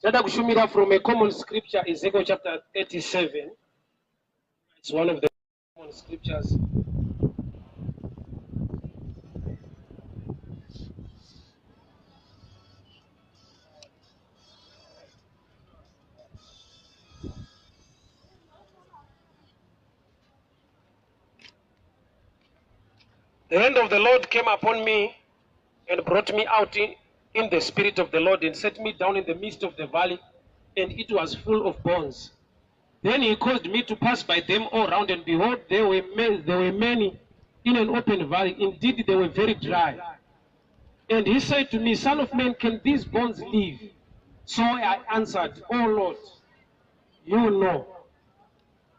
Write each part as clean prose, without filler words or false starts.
Tada kushumira from a common scripture, Ezekiel chapter 37. It's one of the common scriptures. The hand of the Lord came upon me and brought me out in, in the spirit of the Lord and set me down in the midst of the valley, and it was full of bones. Then he caused me to pass by them all round, and behold, there were, there were many in an open valley. Indeed, they were very dry. And he said to me, Son of man, can these bones live? So I answered, O Lord, you know.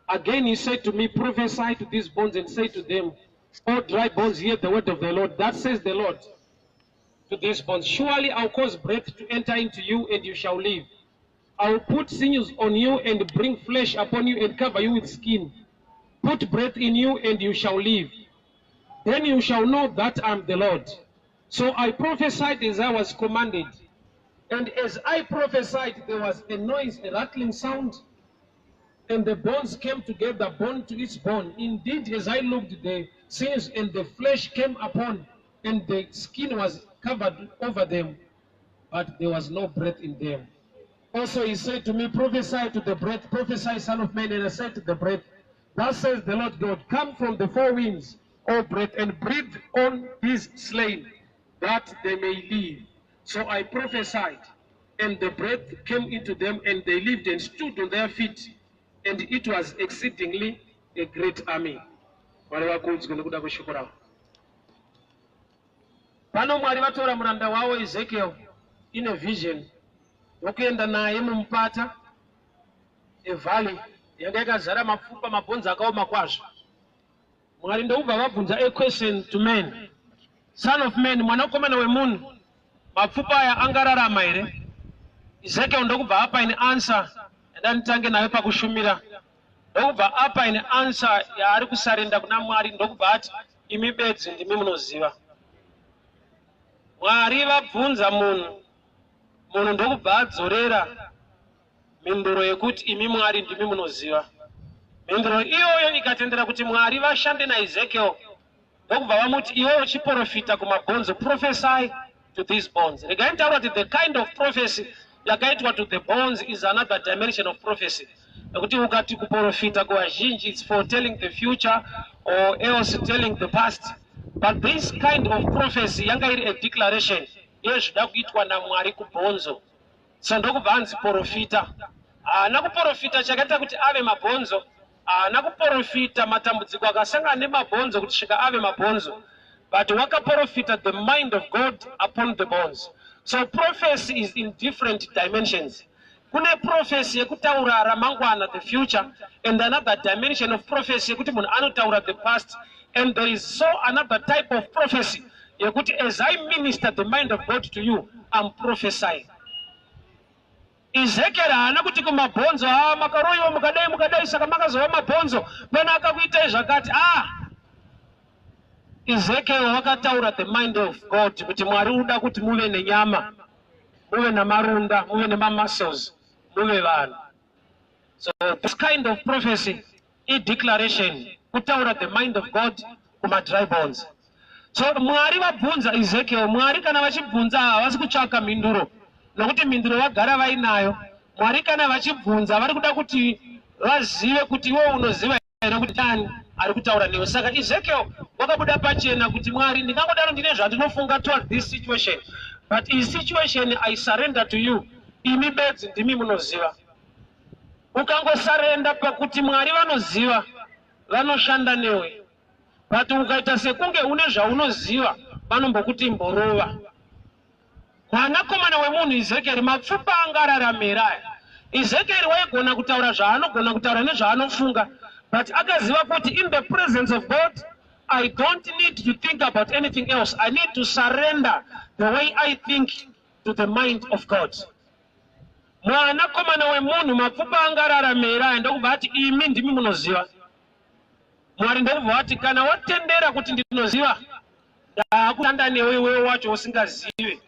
Again he said to me, Prophesy to these bones and say to them, O dry bones, hear the word of the Lord. That says the Lord to these bones, Surely I'll cause breath to enter into you, and you shall live. I will put sinews on you and bring flesh upon you and cover you with skin. Put breath in you, and you shall live. Then you shall know that I am the Lord. So I prophesied as I was commanded. And as I prophesied, there was a noise, a rattling sound, and the bones came together, bone to its bone. Indeed, as I looked, the sinews and the flesh came upon, and the skin was covered over them, but there was no breath in them. Also he said to me, Prophesy to the breath, prophesy, son of man. And I said to the breath, Thus says the Lord God, Come from the four winds, O breath, and breathe on these slain, that they may live. So I prophesied, and the breath came into them, and they lived and stood on their feet, and it was exceedingly a great army. Mwari vakudzwe nekuda kweshoko ravo. Pano Mwari vatora muranda wavo Ezekiel in a vision ndokuenda naye mumupata evalley yanga yakazara mapfupa mabhonzo akaoma kwazvo. Mwari ndokubva vabvunza a question to man. Son of man, mwanakomana wemunhu, mapfupa aya angararama here? Ezekiel ndokubva apa an answer yandanditange nayo pakushumira. Ndokubva apa an answer yaari kusarenda kuna Mwari ndokubva ati imi bedzi ndimi munoziva. Mwari vabvunza munhu, munhu ndokubva adzorera mhinduro yekuti imi Mwari ndimi munoziva. Mhinduro iyoyo ikatendera kuti Mwari vashande naEzekiel ndokubva vamuti iwe uchiprofita kumabhonzo prophesy to these bones. Regai nditaura kuti the kind of prophecy yakaitwa to the bones is another dimension of prophecy nekuti ukati kuprofita kuvazhinji it's for telling the future or else telling the past but this kind of prophecy yanga iri a declaration yezvida kuitwa namwari kubhonzo So ndokubva anzi porofita. Haana kuporofita chakaita kuti ave mabhonzo, haana kuporofita matambudziko akasangana nemabhonzo kuti svika ave mabhonzo, but wakaporofita the mind of God upon the bones. So prophecy is in different dimensions. Kune prophecy yekutaura ramangwana, the future, and another dimension of prophecy yekuti munhu anotaura the past, and there is so another type of prophecy yekuti as I minister the mind of God to you, I'm prophesying. Ezekiel haana kuti kumabhonzo, ah, makaroyiwa mukadai mukadai saka makazova mabhonzo, pane akakuitai zvakati. Ah, Ezekiel wakataura the mind of God kuti Mwari uda kuti muve nenyama, muve namarunda, muve nemamuscles, muve vanhu. So this kind of prophecy ideclaration, kutaura the mind of God kuma dry bones. So Mwari vabvunza Ezekiel, Mwari kana vachibvunza havasi kutsvaka mhinduro nokuti mhinduro vagara vainayo. Mwari kana vachibvunza vari kuda kuti vazive kuti iwe unoziva here kuti ndani ari kutaura newe. Saka Ezekiel wakabuda pachena kuti Mwari, ndingangodaro ndine zvandinofunga toward this situation, but iyi situation I surrender to you, imi bedzi ndimi munoziva. Ukangosarenda pakuti Mwari vanoziva, vanoshanda newe. But ukaita sekunge une zvaunoziva, vanombokuti imborova. Mwanakomana wemunhu Ezekieri, mapfupa angararame here aya? Ezekieri waigona kutaura zvaanogona kutaura nezvaanofunga, but akaziva kuti in the presence of God, I don't need to think about anything else. I need to surrender the way I think to the mind of God. Mwanakomana wemunhu, mapfupa angararame here aya? Ndokubva ati, imi ndimi munoziva. Mwari ndokubva vati, kana watendera kuti ndinoziva, ndaakushanda newe iwewe wacho usingazive.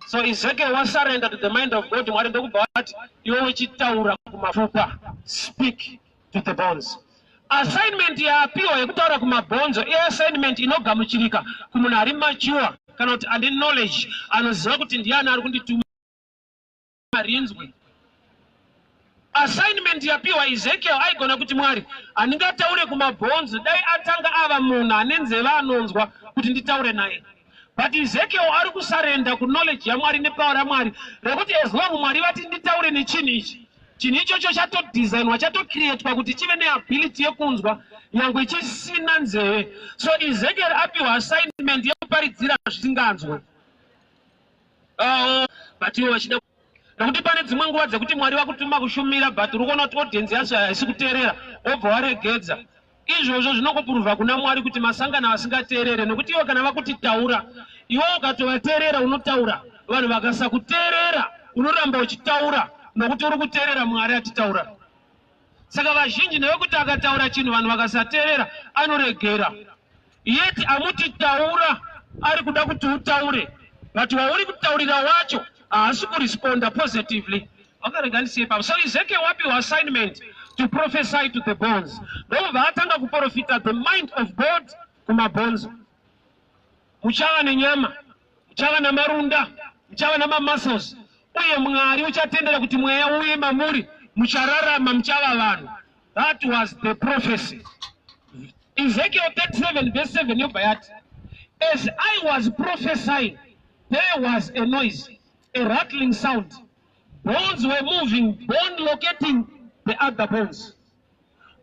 So Ezekiel wasurrender to the mind of God. Mwari ndokubva vati, "Iwe uchitaura kumapfupa, speak to the bones." Assignment yaapiwa yekutaura kumabhonzo iassignment inogamuchirika kumunhu ari mature kana kuti ane knowledge, anoziva kuti ndiani ari kundituma rinzwe. Assignment yapiwa Ezekiel, aigona kuti, "Mwari, handingataure kumabhonzo." Dai atanga ava munhu ane nzeve anonzwa kuti nditaure naye. But Ezekiel ari kusurrender kuknowledge yaMwari nepower raMwari rekuti as long Mwari vati nditaure nechinhu ichi, chinhu ichocho chatodesignwa, chatocreatwa kuti chive neability yekunzwa nyangwe chisina nzeve. So Ezekiel apiwa assignment yekuparidzira zvisinganzwe. Oh, but ivo vachida, nekuti pane dzimwe nguva dzekuti Mwari vakutuma kushumira, but uri kuona kuti audience yacho haisi kuteerera, wobva waregedza. Izvozvo zvinokuprova kuna Mwari kuti masangano asingateerere, nekuti iwe kana vakuti taura, iwe ukatovateerera unotaura. Vanhu vakasakuteerera, unoramba uchitaura nokuti uri kuteerera Mwari atitaura. Saka vazhinji nevekuti akataura chinhu, vanhu vakasateerera, anoregera. Yet amuti taura ari kuda kuti utaure, but wauri kutaurira wacho haasi kuresponda positively. Wakarega ndisiye papo. So Ezekiel wapiwa assignment to prophesy to the bones, ndobva atanga kuprofita the mind of God kumabhonzo: muchava nenyama, muchava namarunda, muchava namamuscles, uye Mwari uchatendera kuti mweya uye mamuri, muchararama, muchava vanhu. That was the prophecy. Ezekiel 37 verse 7 yobva yati, "As I was prophesying, there was a noise, a rattling sound. Bones were moving, bone locating the other bones."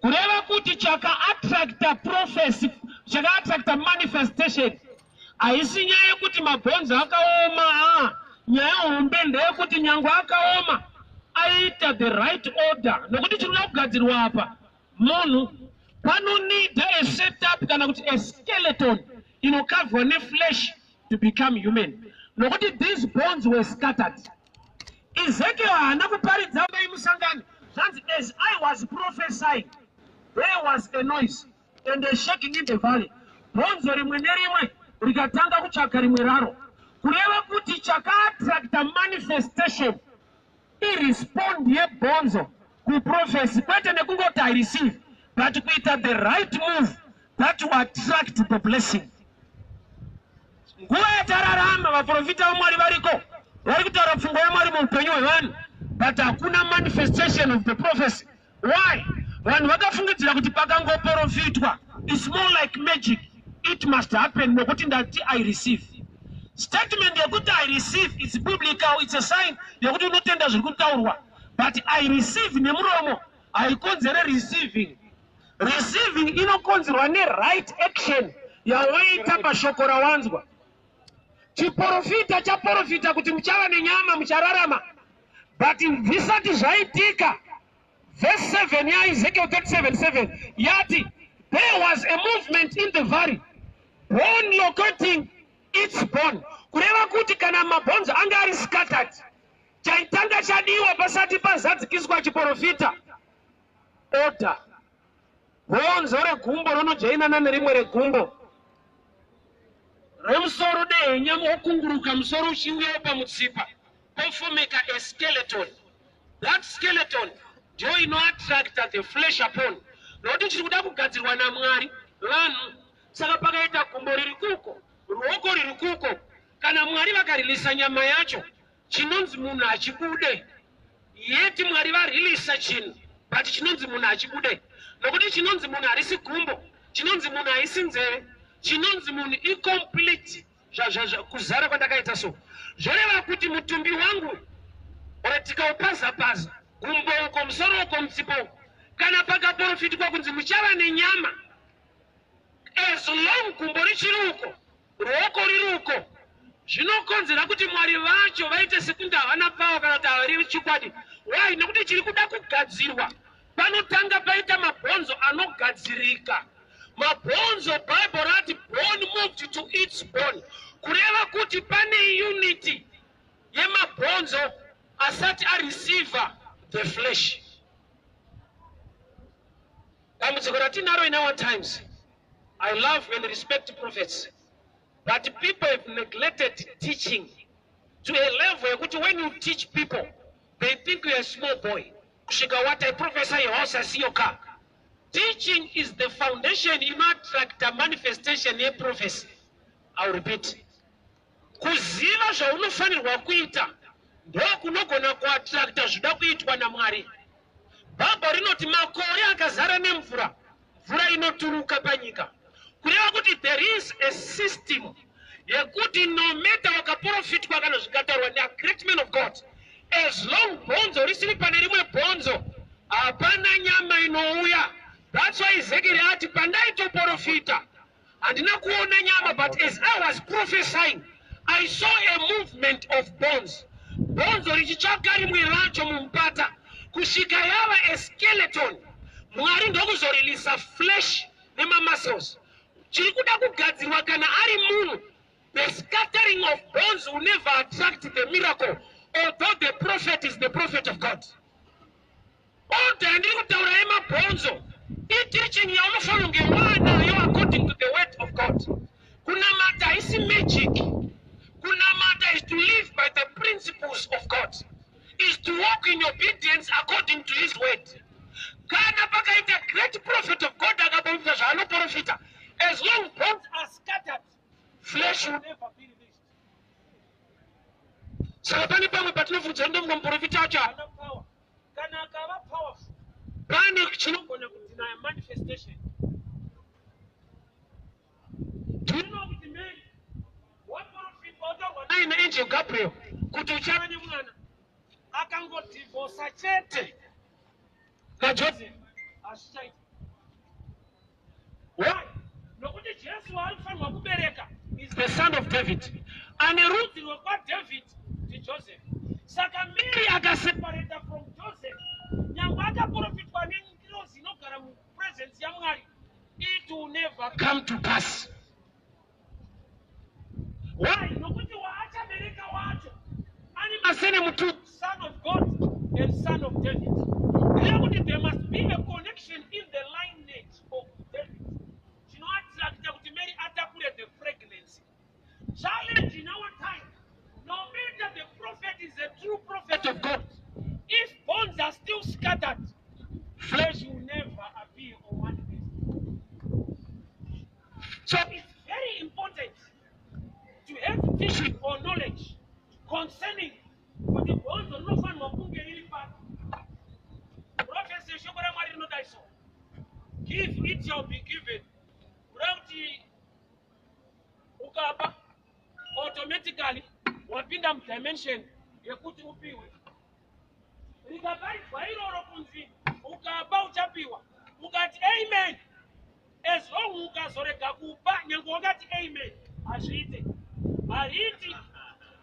Kureva kuti chakaattracta prophecy, chakaattracta manifestation, haisi nyaya yekuti mabhonzo akaoma. A nyaya hombe ndeyekuti nyangwe akaoma, aita the right order, nokuti chinoda kugadzirwa apa munhu. Panoneeda a setup kana kuti a skeleton inokavhwa neflesh to become human, nokuti these bones were scattered. Ezekiel haana kuparidza mai musangano. Zvanzi, "As I was prophesying, there was a noise and a shaking in the valley." Bhonzo rimwe nerimwe rikatanga kutsvaka rimwe raro. Kureva kuti chakaattracta manifestation irespond yebhonzo kuprophecy, kwete nekungoti "I receive," but kuita the right move that will attract the blessing. Nguva yatararama, vaprofita vaMwari variko, vari kutaura pfungwa yaMwari muupenyu hwevanhu, but hakuna manifestation of the prophecy. Why? Vanhu vakafungidzira kuti pakangoprofitwa, it's more like magic, it must happen nokuti ndati "I receive." Statement yekuti "I receive," it's biblical, it's a sign yekuti unotenda zviri kutaurwa. But "I receive" nemuromo haikonzere receiving. Receiving inokonzerwa neright action yawaita pashoko rawanzwa. Chiprofita chaprofita kuti muchava nenyama, muchararama, but zvisati zvaitika, verse 7 yaEzekiel 37:7 yati, "There was a movement in the valley, bone locating its bone." Kureva kuti kana mabhonzo anga ari scattered, chaitanga chadiwa pasati pazadzikiswa chiprofita, order. Bhonzo regumbo rinojoinana nerimwe regumbo, remusoro dehenya wokunguruka, musoro uchiuyawo pamutsipa, pofomeka a skeleton. That skeleton ndiyo inoattracta the flesh upon, nokuti chiri kuda kugadzirwa naMwari vanhu. Saka pakaita gumbo riri kuko, ruoko riri kuko, kana Mwari vakaririsa nyama yacho, chinonzi munhu hachibude. Yet Mwari varirisa chinhu, but chinonzi munhu hachibude, nokuti chinonzi munhu harisi gumbo, chinonzi munhu haisi nzeve, chinonzi munhu incomplete. Kuzara kwandakaita, so zvoreva kuti mutumbi wangu ora tikaupazapaza, gumbo uko, musoro uko, mutsipa uko, kana pakaprofitwa kunzi muchava nenyama, as long gumbo richiri uko, ruoko riri uko, zvinokonzera kuti Mwari vacho vaite sekunge havana power kana kuti havari chokwadi. Why? Nekuti chiri kuda kugadzirwa, panotanga paita mabhonzo anogadzirika. Mabhonzo, Bible rati, "Bone moved to its bone." Kureva kuti pane unity yemabhonzo asati areceiva the flesh. Dambudziko ratinaro in our times, I love and respect prophets, but people have neglected teaching. To a level yekuti when you teach people, they think you're a small boy. Kusvika what I prophesy your house, I see your car. Teaching is the foundation inoattracta manifestation yeprophecy. I'll repeat. Kuziva zvaunofanirwa kuita ndokunogona kuattracta zvida kuitwa naMwari. Bhaibheri rinoti makore akazara nemvura, mvura inoturuka panyika. Kureva kuti there is a system yekuti no matter wakaprofitwa kana zvikataurwa neagreat man of God, as long bhonzo risiri pane rimwe bhonzo, hapana nyama inouya. That's why Ezekiel ati, "Pandaitoprofita handina kuona nyama, but as I was prophesying, I saw a movement of bones, bhonzo richitsvaka rimwe racho mumupata kusvika yava a skeleton. Mwari ndokuzorilisa flesh nemamuscles." Chiri kuda kugadzirwa kana ari munhu, the scattering of bones will never attract the miracle, although the prophet is the prophet of God. Order yandiri kutaura yemabhonzo iteaching yaunofanira kunge wanayo according to the word of God. Kunamata haisi magic. Kunamata is to live by the principles of God, is to walk in obedience according to his word. Kana pakaita great prophet of God akaprofita zvaanoprofita, as long bones are scattered, flesh will never be released. Saka pane pamwe patinofungidzira ndomumwe muprofita wacho haana power. Kana akava powerful, pane chinogona kudinaya manifestation. Do you know kuti Mary waprofitwa, wataurwa naye naangel Gabriel kuti uchava nemwana, akangodhivhosa chete naJoseph, hazvichaita? Why? Nokuti Jesu waari kufanirwa kubereka is the son of David. Ane rudzi rwekwaDavid ndiJoseph. Saka Mary akaseparata from Joseph, nyange akaprofitwa nengirozi inogara mupresence yaMwari, it will never come to pass. Why? Nokuti waachabereka wacho ane masurname two, son of God and son of David. Ndeyekuti there must be a connection in the lineage of David chinoattracta kuti Mary atakure the pregnancy. Challenge in our time, no matter the prophet is a true prophet of God, if bones are still scattered, flesh will never appear or manifest. So it's very important to have teaching or knowledge concerning kuti bhonzo rinofanirwa kunge riri papi. Prophecy yeshoko raMwari rinodai so: "Give, it shall be given." Kureva kuti ukapa, automatically wapinda mudimension yekuti upiwe. Rikaparidzwa iroro kunzi ukapa uchapiwa, ukati amen, as long ukazorega kupa, nyange wakati amen, hazviite. Hariti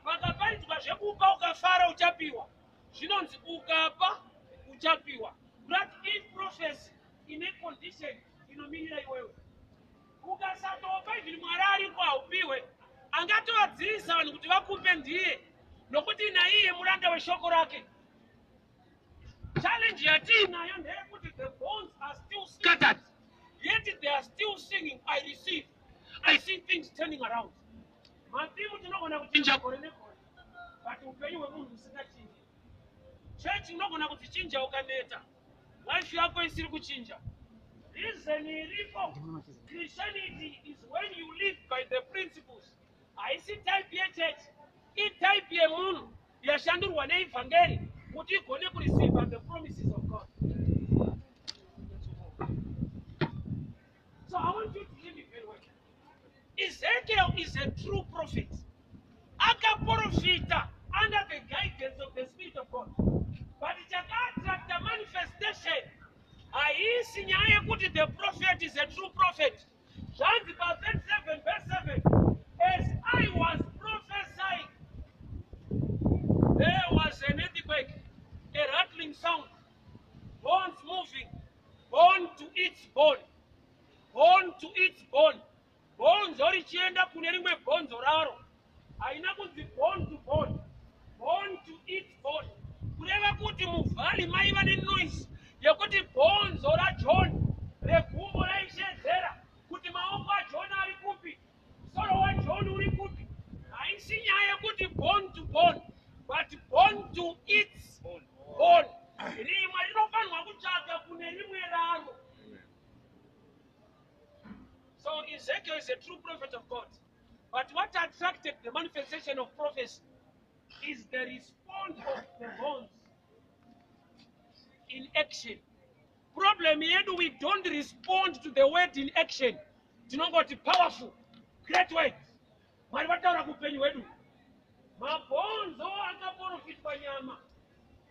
pakaparidzwa zvekupa ukafara uchapiwa. Zvinonzi ukapa uchapiwa. Kurati iprophecy ine condition inomirira iwewe. Ukasatopa, even Mwari ariko, haupiwe. Angatovadzivisa vanhu kuti vakupe ndiye, nokuti naiye muranda weshoko rake. Challenge yatiinayo ndeyekuti the bones are still scattered, yet they are still singing, "I receive, I see things turning around." Matheme tinogona kuchinja gore negore, but upenyu hwemunhu usingachinji. Chechi unogona kudzichinja ukaneta, life yako isiri kuchinja. Reason iripo, Christianity is when you live by the principles. Haisi type yechechi, itype yemunhu yashandurwa neivhangeri kuti igone kureceive the promises of God. So I want you to hear me very well. Ezekiel is a true prophet. Akaprofita under the guidance of the Spirit of God, but chakaattracta manifestation haisi nyaya yekuti the prophet is a true prophet. Zvanzi pa37 verse 7, "As I was prophesying, there was an earthquake, a rattling sound, bones moving, bone to its bone, bone to its bone." Bhonzo richienda kune rimwe bhonzo raro. Haina kunzi bone to bone, bone to its bone. Kureva kuti muvalley maiva nenoise yekuti bhonzo raJohn regumbo raishedzera kuti maoko aJohn ari kupi, musoro waJohn uri kupi. Haisi nyaya yekuti bone to bone. true prophet of God. But what attracted the manifestation of prophecy is the response of the bones in action. Problem yedu, we don't respond to the word in action. Tinongoti, "Powerful, great word, Mwari vataura kuupenyu hwedu." Mabhonzo akaprofitwa nyama.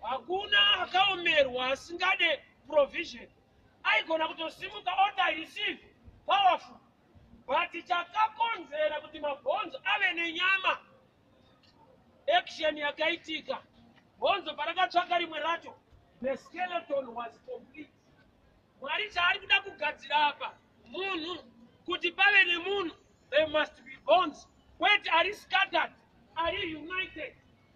Hakuna akaomerwa asingade provision. Aigona kutosimuka oti, "I receive, powerful." But chakakonzera kuti mabhonzo ave nenyama, action yakaitika. Bhonzo parakatsvaka rimwe racho, the skeleton was complete. Mwari chaari kuda kugadzira apa munhu. Kuti pave nemunhu, there must be bones, kwete ari scattered, ari united.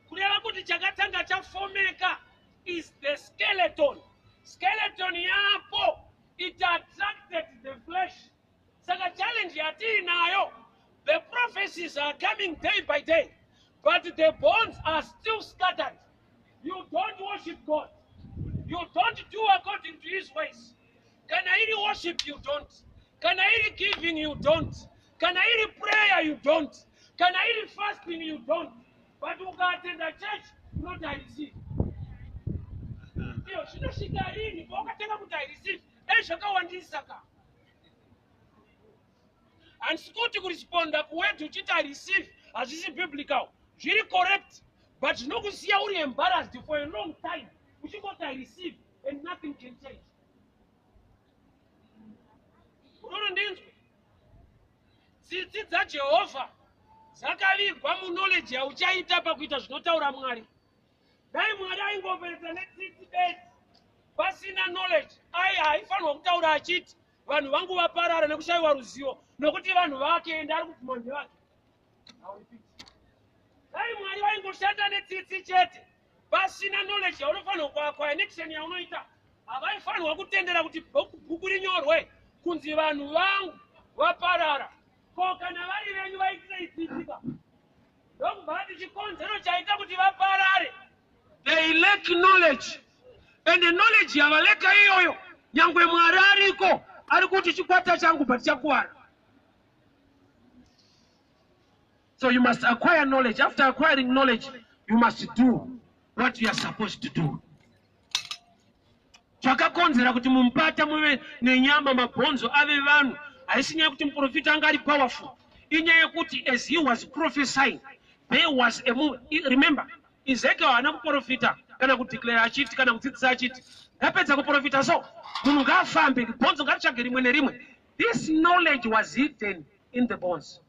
Kureva kuti chakatanga chafomeka is the skeleton. Skeleton yapo, it attracted the flesh. Saka challenge yatiinayo, the prophecies are coming day by day, but the bones are still scattered. You don't worship God, you don't do according to his ways. Kana iri worship, you don't. Kana iri giving, you don't. Kana iri prayer, you don't. Kana iri fasting, you don't. But ukaatenda church, unoti, "I receive." Iyo zvinosvika rini pawakatanga kuti, "I receive"? Dai zvakawandisa ka. Handisi kuti kuresponda kuword uchiti, "I receive," hazvisi biblical. Zviri correct, but zvinokusiya uri embarrassed for a long time, uchingoti, "I receive," and nothing can change. Unoro ndinzwe, tsitsi dzaJehovha dzakavigwa muknowledge yauchaita pakuita zvinotaura Mwari. Dai Mwari aingoperedza netsitsi bedzi pasina knowledge, ai haifanirwa kutaura achiti, "Vanhu vangu vaparara nekushayiwa ruzivo," nokuti vanhu vake, ende ari kubvuma ndevake. Dai Mwari vaingoshanda netsitsi chete pasina knowledge yaunofanirwa kuacquire neaction yaunoita, havaifanirwa kutendera kuti bhuku rinyorwe kunzi, "Vanhu vangu vaparara." Ko kana vari venyu, vaitirei tsitsi ka? Ndokubva ati chikonzero chaita kuti vaparare, they lack knowledge. And knowledge yavalacka iyoyo, nyangwe Mwari ariko, ari kuti, "Chikwata changu, but chakuvara." So you must acquire knowledge. After acquiring knowledge, you must do what you are supposed to do. Chakakonzera kuti mumupata muve nenyama, mabhonzo ave vanhu, haisi nyaya yekuti muprofita anga ari powerful. Inyaya yekuti as he was prophesying, there was a move. Remember, Ezekiel haana kuprofita kana kudeclare achiti, kana kudzidzisa achiti, "Ndapedza kuprofita, so munhu ngaafambe, bhonzo ngaritsvage rimwe nerimwe." This knowledge was hidden in the bones.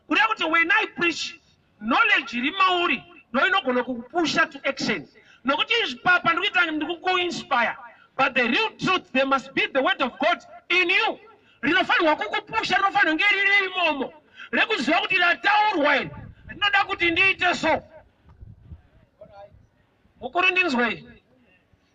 Kureva kuti when I preach, knowledge iri mauri ndo inogona kukupusha to action, nokuti izvi papa ndikuita ndikukuinspire, but the real truth, there must be the word of God in you. Rinofanirwa kukupusha, rinofanirwa kunge riri imomo, rekuziva kuti rataurwa iri rinoda kuti ndiite. So mukuru, ndinzwei.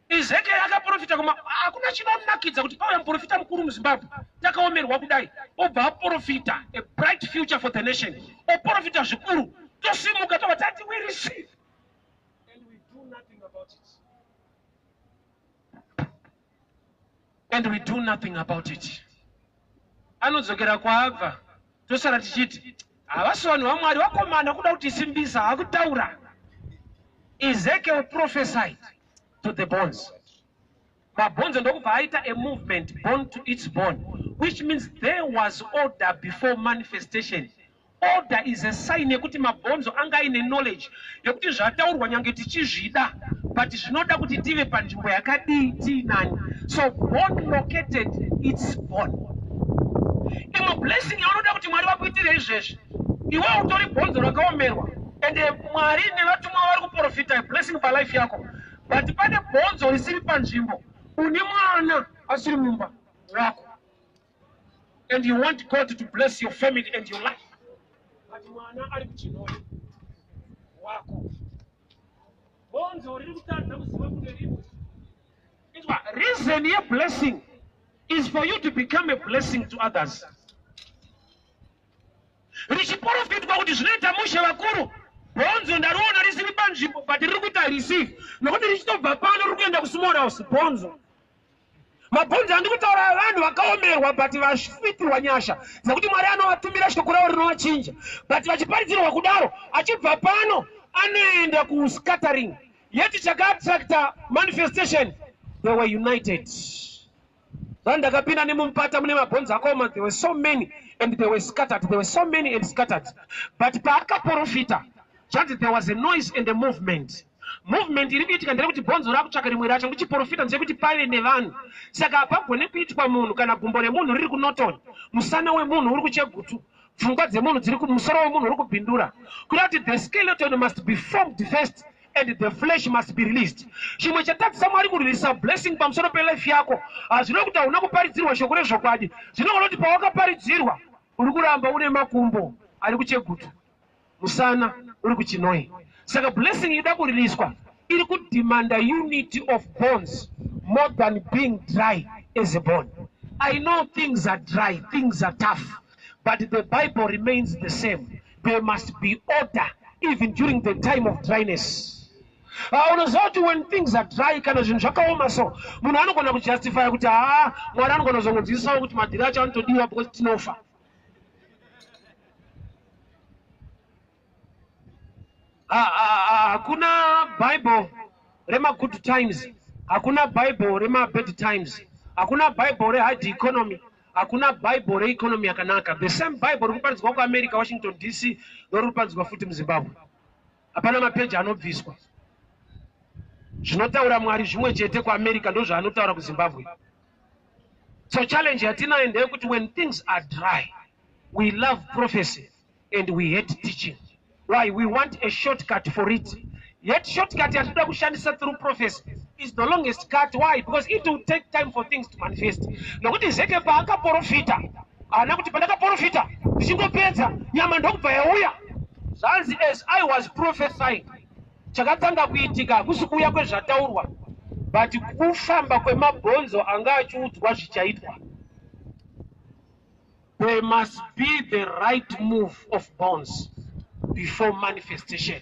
Ezekiel akaprofita kuma, hakuna chinonakidza kuti pauya muprofita mukuru muZimbabwe, takaomerwa kudai, obva aprofita a bright future for the nation, oprofita zvikuru, tosimuka tobva tati, "We receive," and we do nothing about it, and we do nothing about it. Anodzokera kwaabva, tosara tichiti havasi vanhu vaMwari, vakomana kuda kutisimbisa hakutaura. Ezekiel prophesied to the bones. Mabhonzo ndokubva aita a movement, bone to its bone, which means there was order before manifestation. Order is a sign yekuti mabhonzo anga aine knowledge yekuti zvataurwa, nyange tichizvida, but zvinoda kuti tive panzvimbo yakadii, tiinani. So bone located its bone. Imwe blessing yaunoda kuti Mwari vakuitire izvezvi, iwe utori bhonzo rakaomerwa, ende Mwari nevatumwa vari kuprofita blessing palife yako, but pane bhonzo risiri panzvimbo. Une mwana asiri mumba wako, and you want God to bless your family and your life, but mwana ari kuChinhoyi wako. Bhonzo riri kutadza kuziva kune rimwe. Inzwa, reason yeblessing is for you to become a blessing to others. Richiprofitwa kuti zvinoita mushe vakuru, bhonzo ndariona risiri panzvimbo, but riri kuita receive, nokuti richitobva pano riri kuenda kusmall house. Bhonzo Mabhonzo andiri kutaura avanhu vakaomerwa but vafitirwa nyasha dzekuti Mwari anovatumira shoko ravo rinovachinja, but vachiparidzirwa kudaro, achibva pano anoenda kuscattering. Yet chakaattracta manifestation, they were united. Zvandakapinda nemumupata mune mabhonzo akaoma, there were so many and they were scattered. There were so many and scattered, but paakaprofita, zvanzi there was a noise and a movement. Movement iri kuitika nderekuti bhonzo rakutsvaka rimwe racho. Nguchiprofita ndechekuti pave nevanhu, saka hapagone kuitwa munhu kana gumbo remunhu riri kuNorton, musana wemunhu uri kuChegutu, pfungwa dzemunhu dziri kumusoro wemunhu uri kuBindura. Kuda kuti the skeleton must be formed first and the flesh must be released. Chimwe chatadzisa Mwari kureleasa blessing pamusoro pelife yako, hazvino kuti hauna kuparidzirwa shoko rezvokwadi. Zvinogona kuti pawakaparidzirwa uri kuramba une makumbo ari kuChegutu, musana uri kuChinoi. Saka blessing ida kureleaswa iri kudemanda unity of bones more than being dry as a bone. I know things are dry, things are tough, but the Bible remains the same. There must be order even during the time of dryness. Unoziva kuti when things are dry, kana zvinhu zvakaoma, so munhu anogona kujustifya kuti haa, Mwari anogona kuzongodzidzisawo kuti madhiri acho anotodiwa because tinofa. Hakuna Bible remagood times, hakuna Bible remabad times, hakuna Bible rehard economy, hakuna Bible reeconomy yakanaka. The same Bible riri kuparidzwa kuAmerica, Washington DC, noriri kuparidzwa futi muZimbabwe. Hapana mapeji anobviswa. Zvinotaura Mwari zvimwe chete kuAmerica ndo zvaanotaura kuZimbabwe. So challenge yatinayo ndeyekuti when things are dry, we love prophecy and we hate teaching. Why? We want a shortcut for it. Yet shortcut yatinoda kushandisa through prophecy is the longest cut. Why? Because it will take time for things to manifest. Nokuti Zeke paakaprofita, haana kuti pandakaprofita ndichingopedza nyama ndokubva yauya. Zvanzi, as I was prophesying, chakatanga kuitika hakusi kuuya kwezvataurwa, but kufamba kwemabhonzo anga achiudzwa zvichaitwa. There must be the right move of bones before manifestation.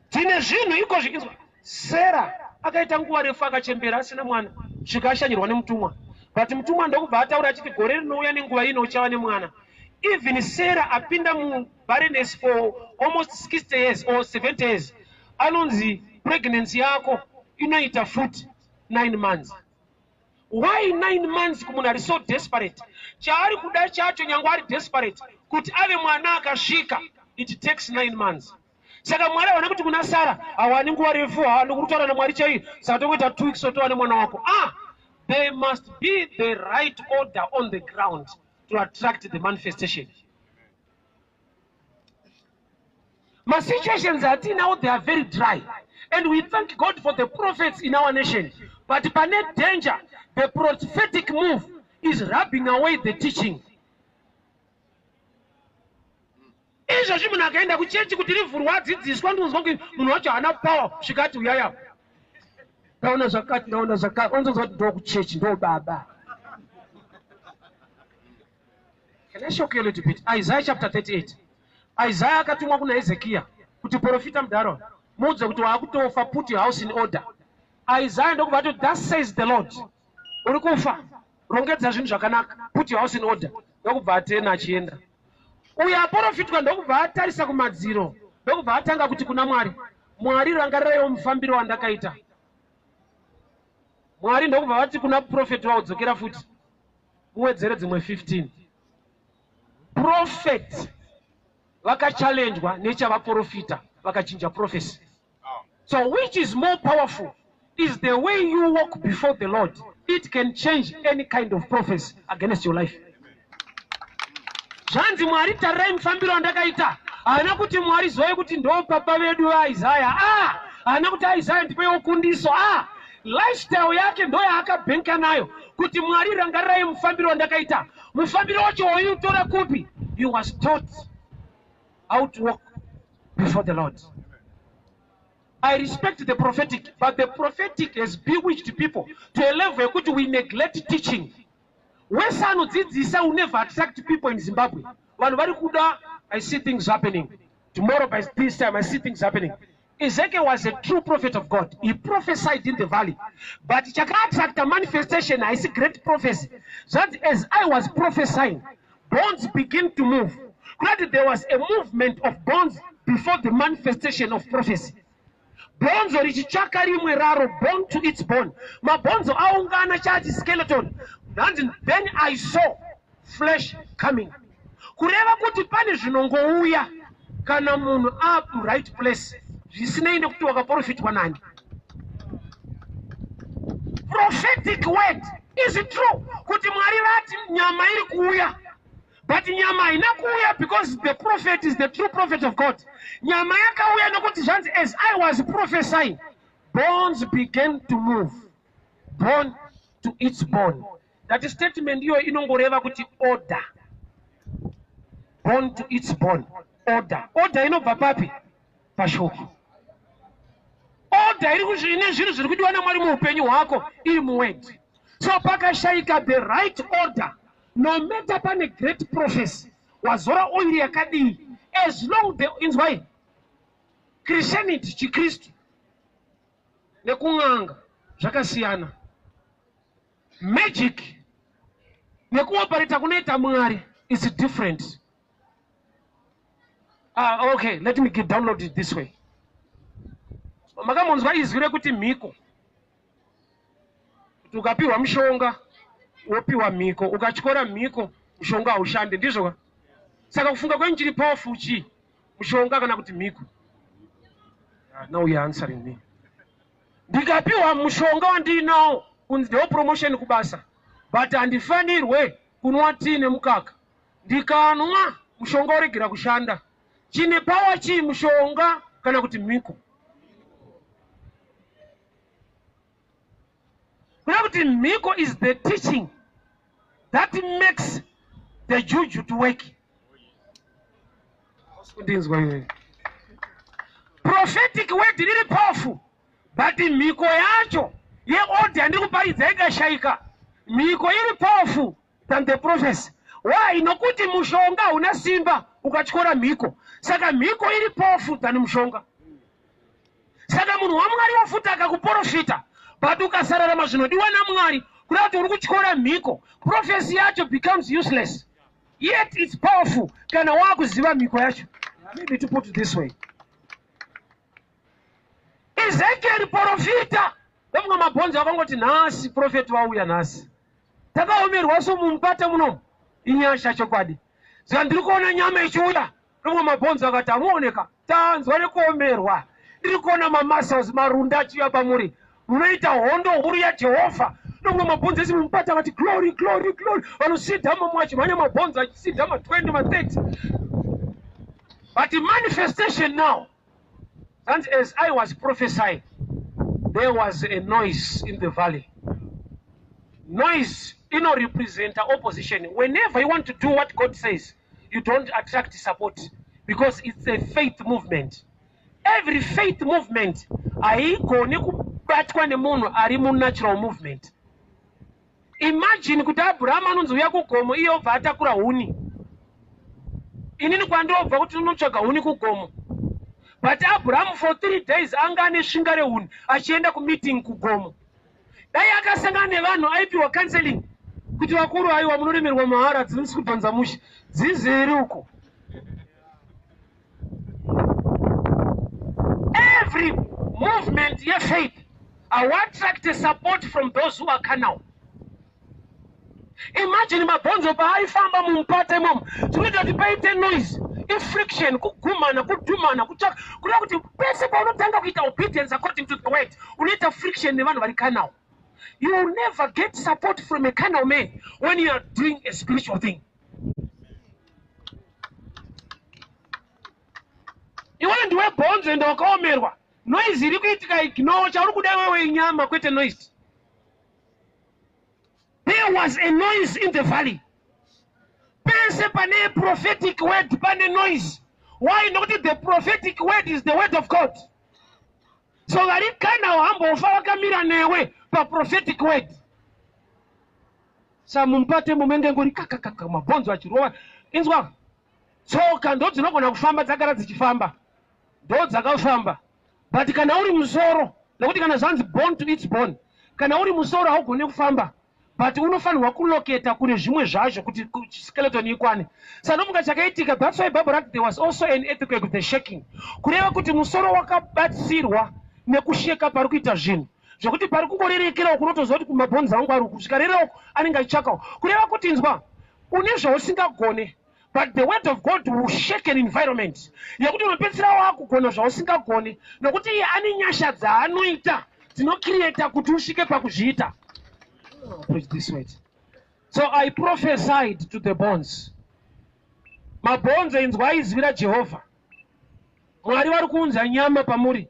Tine zvinhu iko zvikinzwa. Sara akaita nguva refu akachembera asina mwana, svika ashanyirwa nemutumwa, but mutumwa ndokubva ataura achiti, gore rinouya nenguva ino uchava nemwana. Even Sarah apinda mubarrenness for almost 60 years or 70 years, anonzi pregnancy yako inoita futi 9 months. Why 9 months kumunhu ari so desperate? Chaari kuda chacho, nyange ari desperate kuti ave mwana akasvika, it takes 9 months. Saka Mwari hawana kuti kuna Sara, hawani nguva refu, ndikuri kutaura naMwari chai, saka tongoita 2 weeks otova nemwana wako. Ah, there must be the right order on the ground to attract the manifestation. Masituations atinawo, they are very dry, and we thank God for the prophets in our nation, but pane danger. The prophetic move is rubbing away the teaching. Izvozvi munhu akaenda kuchechi kuti rivhurwa adzidziswa, ndinonzwa kuti munhu wacho haana power. Svika ati, "Uyaya, ndaona zvakati, ndaona zvakati," onzonzwa kuti ndokuchechi, ndo baba. Can I shock you a little bit? Isaiah chapter 38. Isaiah akatumwa kuna Hezekiah kuti, "Profita mudharo, muudze kuti waakutofa, put your house in order." Isaiah ndokubva ati, "Thus says the Lord, uri kufa, rongedza zvinhu zvakanaka, put your house in order." Ndokubva atena achienda. Uyo aprofitwa ndokubva atarisa kumadziro, ndokubva atanga kuti kuna Mwari, "Mwari, rangariraiwo mufambiro wandakaita." Mwari ndokubva vati kuna profeti wavo, "Dzokera futi uwedzere dzimwe 15." Prophet vakachallenjwa nechavaprofita, vakachinja prophecy. So which is more powerful is the way you walk before the Lord. It can change any kind of prophecy against your life. Zvanzi, "Mwari, tarirai mufambiro wandakaita." Haana kuti, "Mwari, zivai kuti ndo baba vedu vaIsaya." Ah, haana kuti, "Isaya, ndipewo kundiso." Ah, lifestyle yake ndo yaakabhenka nayo kuti, "Mwari, rangarirai mufambiro wandakaita." Mufambiro wacho waiutora kupi? He was taught how to walk before the Lord. I respect the prophetic, but the prophetic has bewitched people to a level yekuti we neglect teaching. Wese anodzidzisa will never attract people in Zimbabwe. Vanhu vari kuda, "I see things happening tomorrow by this time, I see things happening." Ezekiel was a true prophet of God. He prophesied in the valley. But chakaattracta manifestation haisi great prophecy. Zvanzi as I was prophesying, bones begin to move. Kurati there was a movement of bones before the manifestation of prophecy. Bhonzo richitsvaka rimwe raro, bone to its bone. Mabhonzo aungana chachi skeleton. Hanzi then I saw flesh coming. Kureva kuti pane zvinongouya kana munhu aaright place zvisinei nekuti wakaprofitwa nani. Prophetic word is true kuti Mwari vati nyama iri kuuya, but nyama haina kuuya because the prophet is the true prophet of God. Nyama yakauya nekuti zvanzi as I was prophesying, bones began to move, bone to its bone. That statement iyoyo inongoreva kuti order, bone to its bone, order. Order inobva papi? Pashoko. Order iri ine zvinhu zviri kudiwa naMwari muupenyu hwako iri muword. So pakashayika the right order, no matter pane great prophecy, wazora oiri yakadii, as long the inzwai, Christianity, chiKristu nekun'anga zvakasiyana. Magic nekuoperata kunoita Mwari is different. Okay, let me get download it this way. Makamonzwa izwi rekuti mhiko, kuti ukapiwa mushonga wopiwa mhiko, ukatyora mhiko mushonga haushandi, ndizvo ka? Saka kufunga kwenyu chiri powerful chii, mushonga kana kuti mhiko? Now you are answering me. Ndikapiwa mushonga wandiinawo kunzi ndewo promotion kubasa, but handifanirwe kunwa tii nemukaka, ndikanwa mushonga woregera kushanda, chine power chii, mushonga kana kuti mhiko? Kuda kuti mhiko is the teaching that makes the juju to work. Kundinzwa iwe? Prophetic word riri powerful, but mhiko yacho yeorder yandiri kuparidza ikashayika, mhiko iri powerful than the prophecy. Why? Nokuti mushonga hauna simba ukatyora mhiko. Saka mhiko iri powerful than mushonga. Saka munhu waMwari wafuta akakuprofita, but ukasararama zvinodiwa naMwari, kuda kuti uri kutyora mhiko, prophecy yacho becomes useless. Yet it's powerful kana waakuziva mhiko yacho. Maybe to put it this way, Ezekiel profita, vamwe mabhonzo akangoti nhasi prophet vauya nhasi, takaomerwa so mumupata munomu, inyasha chokwadi. Saka ndiri kuona nyama ichiuya. Rimwe mabhonzo akati amuoneka, tanzwa nekuomerwa, ndiri kuona mamuscles marunda achiuya pamuri, munoita hondo huru yaJehovha. Nomwe mabhonzo ese mumupata akati glory, glory, glory, vanosidha mamwe achimhanya, mabhonzo achisidha ma20 ma30. But manifestation now, and as I was prophesying, there was a noise in the valley. Noise inorepresenta opposition. Whenever you want to do what God says, you don't attract support because it's a faith movement. Every faith movement haigoni kubatwa nemunhu ari munatural movement. Imagine kuti Abraham anonzi uya kugomo, iye obva atakura huni. Inini kwandobva kuti unotsvaga huni kugomo, but Abraham for 3 days anga ane svinga rehuni achienda kumeeting kugomo. Dai akasangana nevanhu, aipiwa counseling kuti vakuru, aiwa, munoremerwa mahara, dzinisi kudhonza mushe dzizere uko. Every movement yefaith hauattract support from those who are carnal. Imagine mabhonzo paaifamba mumupata imomo, zvinoita kuti paite noise, ifriction, kugumana, kudhumana, kutsvaka. Kuda kuti pese paunotanga kuita obedience according to the word, unoita friction nevanhu vari carnal. You will never get support from a carnal man when you are doing a spiritual thing. Iwe ndiwe bhonzo ende wakaomerwa, noise iri kuitika ignore. Chauri kuda iwewe inyama, kwete noise. There was a noise in the valley. Pese pane prophetic word pane noise. Why? Nokuti the prophetic word is the word of God. So vari kana hambofa vakamira newe paprophetic word. Sa mumupate mumenge ngori kakakaka, mabhonzo achirova. Inzwa, tsoka ndo dzinogona kufamba, dzagara dzichifamba, ndo dzakafamba. But kana uri musoro, nekuti kana zvanzi bone to its bone, kana uri musoro haugone kufamba, but unofanirwa kuloketa kune zvimwe zvacho kuti skeleton ikwane. Saka ndofunga chakaitika, that's why Bible rati there was also an earthquake with the shaking, kureva kuti musoro wakabatsirwa nekusheka pari kuita zvinhu zvekuti pari kungorerekerawo kunotoziva kuti kumabhonzi angu ari uku, zvikarereuko anenge achitsvakawo. Kureva kuti inzwa, une zvausingagone, but the word of God will shake an environment yekuti unopedzisira wakugona zvausingagoni, nokuti iye ane nyasha dzaanoita dzinocreata kuti usvike pakuzviita. Preach this word. So I prophesied to the bones. Mabhonzo, inzwai izwi raJehovha. Mwari vari kuunza nyama pamuri,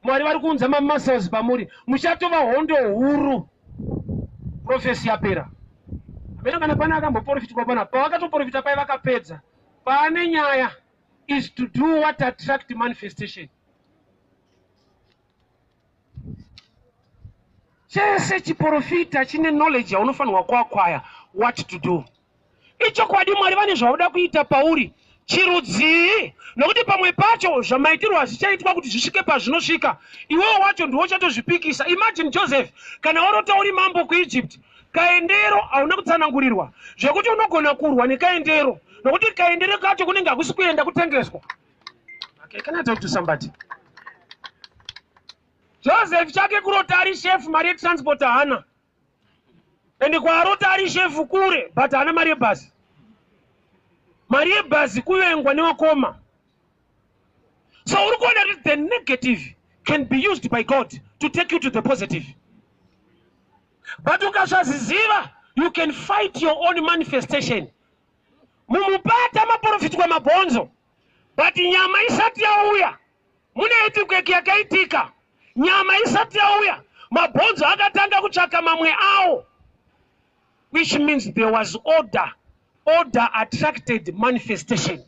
Mwari vari kuunza mamuscles pamuri, muchatova hondo huru. Prophecy yapera. Hameno kana pane akamboprofitwa pana pavakatoprofita pai vakapedza. Paane nyaya is to do what attract manifestation. Chese chiprofita chine knowledge yaunofanirwa kuakwaya what to do. Ichokwadi Mwari vane zvavoda kuita pauri chirudzii, nokuti pamwe pacho zvamaitirwo hazvichaitwa kuti zvisvike pazvinosvika, iwewo wacho ndiwo uchatozvipikisa. Imagine Joseph, kana warota uri mambo kuEgypt, kaendero hauna kutsanangurirwa zvekuti unogona kurwa nekaendero, nokuti kaendero kacho kunenge hakusi kuenda kutengeswa. Okay, can I talk to somebody? Joseph chake kurota ari chef, mari yetransport haana, ende kwaarota ari shefu kure, but haana mari yebhazi. Mari yebhazi kuvengwa nevakoma. So uri kuona kuti the negative can be used by God to take you to the positive, but ukasvaziziva you can fight your own manifestation. Mumupata maprofitwa mabhonzo, but nyama isati yauya mune earthquake yakaitika. Nyama isati yauya, mabhonzo akatanga kutsvaka mamwe awo, which means there was order. Order attracted manifestation.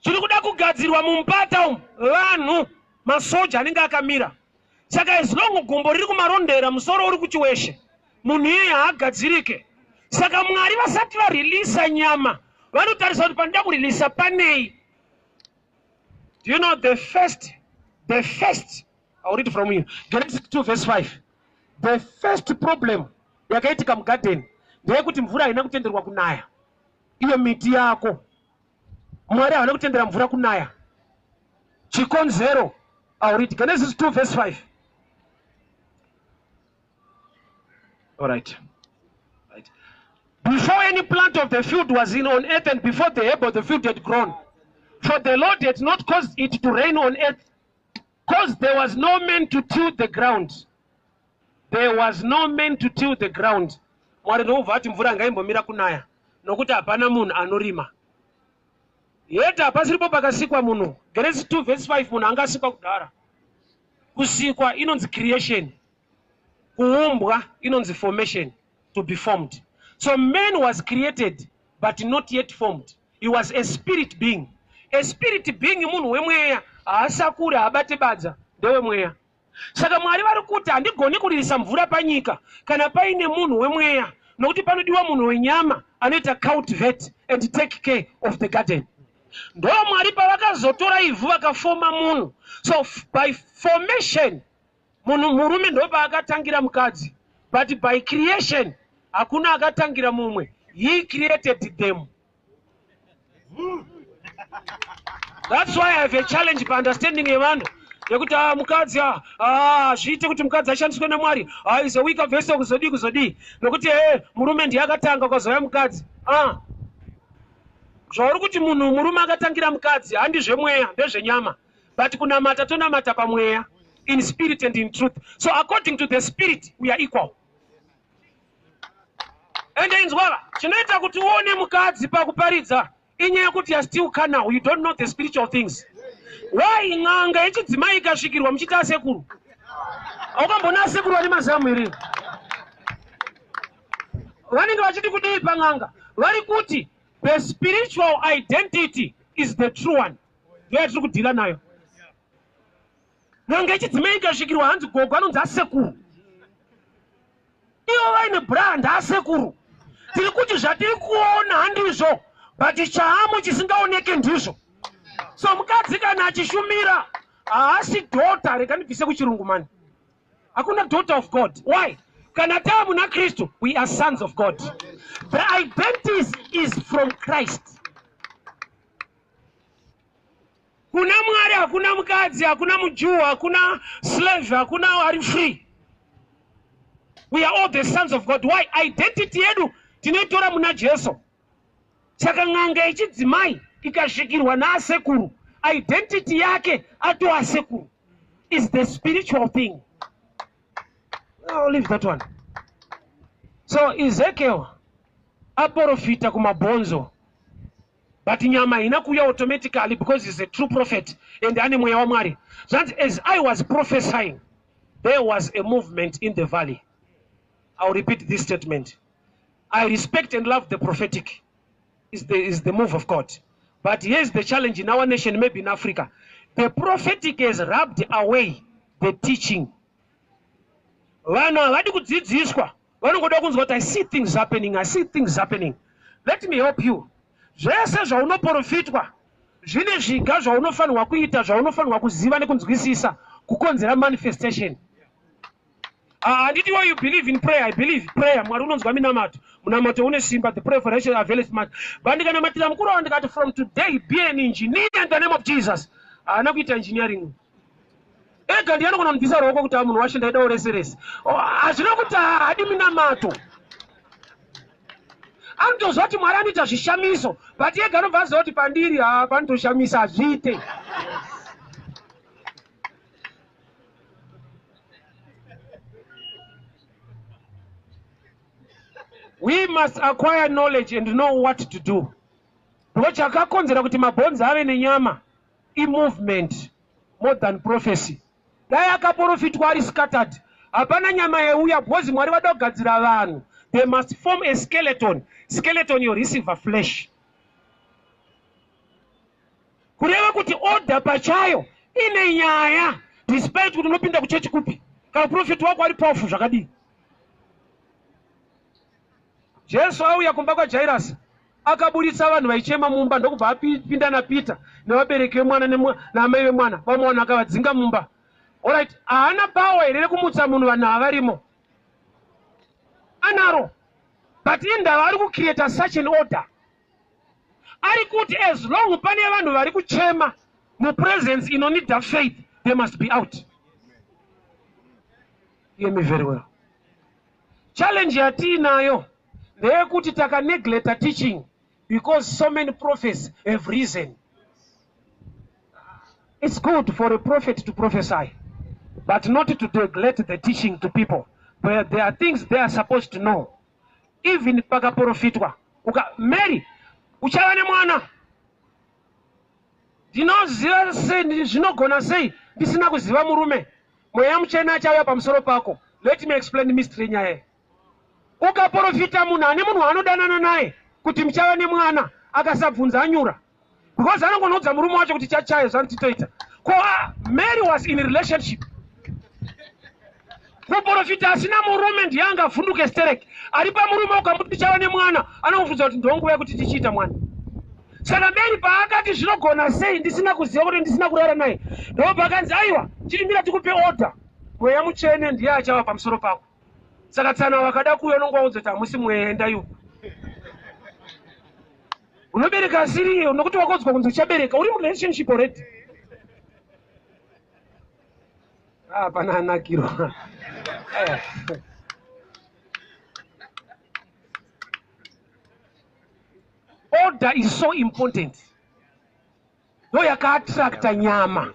Chiri kuda kugadzirwa mumupata umu, vanhu masoja anenge akamira. Saka as long gumbo riri kumarondera, musoro uri kuchiweshe, munhu iyeye haagadzirike. Saka Mwari vasati varilisa nyama vanotarisa kuti panoda kurilisa panei. Do you know the first, I'll read from you, Genesis 2 verse 5. The first problem yakaitika mugadheni ndeyekuti mvura haina kutenderwa kunaya. Iyo miti yako, Mwari havana kutendera mvura kunaya. Chikonzero, I'll read Genesis 2 verse 5. All right. Right. Before any plant of the field was in on earth, and before the herb of the field had grown, for the Lord had not caused it to rain on earth, because there was no man to till the ground. There was no man to till the ground. Mwari ndokubva ati mvura ngaimbomira kunaya, nokuti hapana munhu anorima. Yet hapasiripo pakasikwa munhu. Genesis 2 verse 5, munhu angasikwa kudhara. Kusikwa inonzi creation, kuumbwa inonzi formation, to be formed. So man was created but not yet formed. He was a spirit being. A spirit being, munhu wemweya, haasakuri, haabate badza, ndewemweya. Saka Mwari vari kuti handigoni kuririsa mvura panyika kana paine munhu wemweya, nokuti panodiwa munhu wenyama anoita cultivate and take care of the garden. Ndo Mwari pavakazotora ivhu vakafoma munhu. So by formation munhu murume ndo paakatangira mukadzi, but by creation hakuna akatangira mumwe. He created them. That's why I have a challenge paunderstanding yevanhu yekuti ah, mukadzi, ah, ah, zviite kuti mukadzi ashandiswe naMwari, ah, is a weaker vessel, kuzodii kuzodii, nokuti e murume ndiye akatanga, ukazouya mukadzi. Ah, zvauri kuti munhu murume akatangira mukadzi handizvemweya, ndezvenyama, but kunamata tonamata pamweya, in spirit and in truth. So according to the spirit we are equal. Ende inzwava, chinoita kuti uone mukadzi pakuparidza inyaya yekuti you are still carnal, you don't know the spiritual things. Why n'anga yechidzimai ikasvikirwa muchiti asekuru? Aukambona asekuru vane mazamu here? Vanenge vachiti kudii pan'anga? Vari kuti the spiritual identity is the true one, ndo yatiri kudhila nayo. N'anga yechidzimai ikasvikirwa, hanzi gogo anonzi asekuru, ivo vaine brand asekuru. Tiri kuti zvatiri kuona handizvo. But chaamo chisingaoneke ndizvo. So mukadzi kana achishumira haasi daughter, rega ndibvise kuchirungu mani. Hakuna daughter of God. Why? Kana tava muna Kristu, we are sons of God. The identity is from Christ. Kuna Mwari hakuna mukadzi, hakuna muJew, hakuna slave, hakuna ari free. We are all the sons of God. Why? Identity yedu tinoitora muna Jesu. Saka n'anga yechidzimai ikasvikirwa naasekuru, identity yake atova sekuru. Is the spiritual thing. I'll leave that one. So Ezekiel aporofita kumabhonzo, but nyama haina kuuya automatically because he's a true prophet and ane mweya waMwari. Zvanzi, as I was prophesying, there was a movement in the valley. I'll repeat this statement. I respect and love the prophetic. Is the move of God. But here's the challenge in our nation, maybe in Africa. The prophetic has rubbed away the teaching. Vanhu havadi kudzidziswa, vanongoda kunzwa kuti I see things happening, I see things happening. Let me help you. Zvese zvaunoprofitwa zvine zviga zvaunofanirwa kuita, zvaunofanirwa kuziva nekunzwisisa kukonzera manifestation. Handiti why you believe in prayer? I believe prayer. Mwari unonzwa minamato, munamato une simba. The prayer for righteous availeth much. But ndikanamatira mukuru wavo ndikati, "From today be an engineer in the name of Jesus," haana kuita engineering ega. Ndiye anogona kumubvisa ruoko kuti munhu washe, ndaidawo rese rese. Hazvina kuti haadi minamato. Anotoziva kuti Mwari anoita zvishamiso, but ega anobva aziva kuti pandiri ha panotoshamisa hazviite. We must acquire knowledge and know what to do, because chakakonzera kuti mabhonzi ave nenyama imovement more than prophecy. Dai akaprofitwa ari scattered, hapana nyama yeuya, because Mwari vada kugadzira vanhu. They must form a skeleton. Skeleton yoreceive flesh, kureva kuti order pachayo ine nyaya, despite kuti unopinda kuchechi kupi, kana prophet wako ari powerful zvakadii. Jesu auya kumba kwaJairasi, akaburitsa vanhu vaichema mumba, ndokubva apinda naPeter nevabereki vemwana naamai vemwana. Vamwe vanhu akavadzinga mumba. Alright, haana power here rekumutsa munhu vanhu havarimo? Anaro, but indava ari kucreata such an order. Ari kuti as long pane vanhu vari kuchema mupresence inonida faith, they must be out. Hear me very well. Challenge yatiinayo ndeyekuti takaneglecta teaching because so many prophets have risen. It's good for a prophet to prophesy, but not to neglect the teaching to people, where there are things they are supposed to know. Even pakaprofitwa uka Mary uchava nemwana, ndinoziva sei, zvinogona sei ndisina kuziva murume? Mweya Muchena achauya pamusoro pako. Let me explain mystery nyaya iyi. Ukaprofita munhu ane munhu waanodanana naye kuti muchava nemwana, akasabvunza, anyura, because anongonoudza murume wacho kuti chachayo zvanditoita. Ko Mary was in relationship. Muprofita asina murume ndiye angavhunduke sterek. Ari pamurume, ukamuti tichava nemwana, anomubvunza kuti ndonguva yekuti tichiita mwana. Saka Mary paakati zvinogona sei ndisina kuziva kuti ndisina kurara naye, ndobva akanzi, "Aiwa, chirimira tikupe order. Mweya Mutsvene ndiye achava pamusoro pako." Saka tsana vakada kuuya, unongovaudza kuti hamusi mweya, endai uko. Unobereka asiri iye, nokuti wakaudzwa kunzi uchabereka uri murelationship already. Ah, pana anakirwa. Eh. Order is so important, ndo yakaattracta nyama.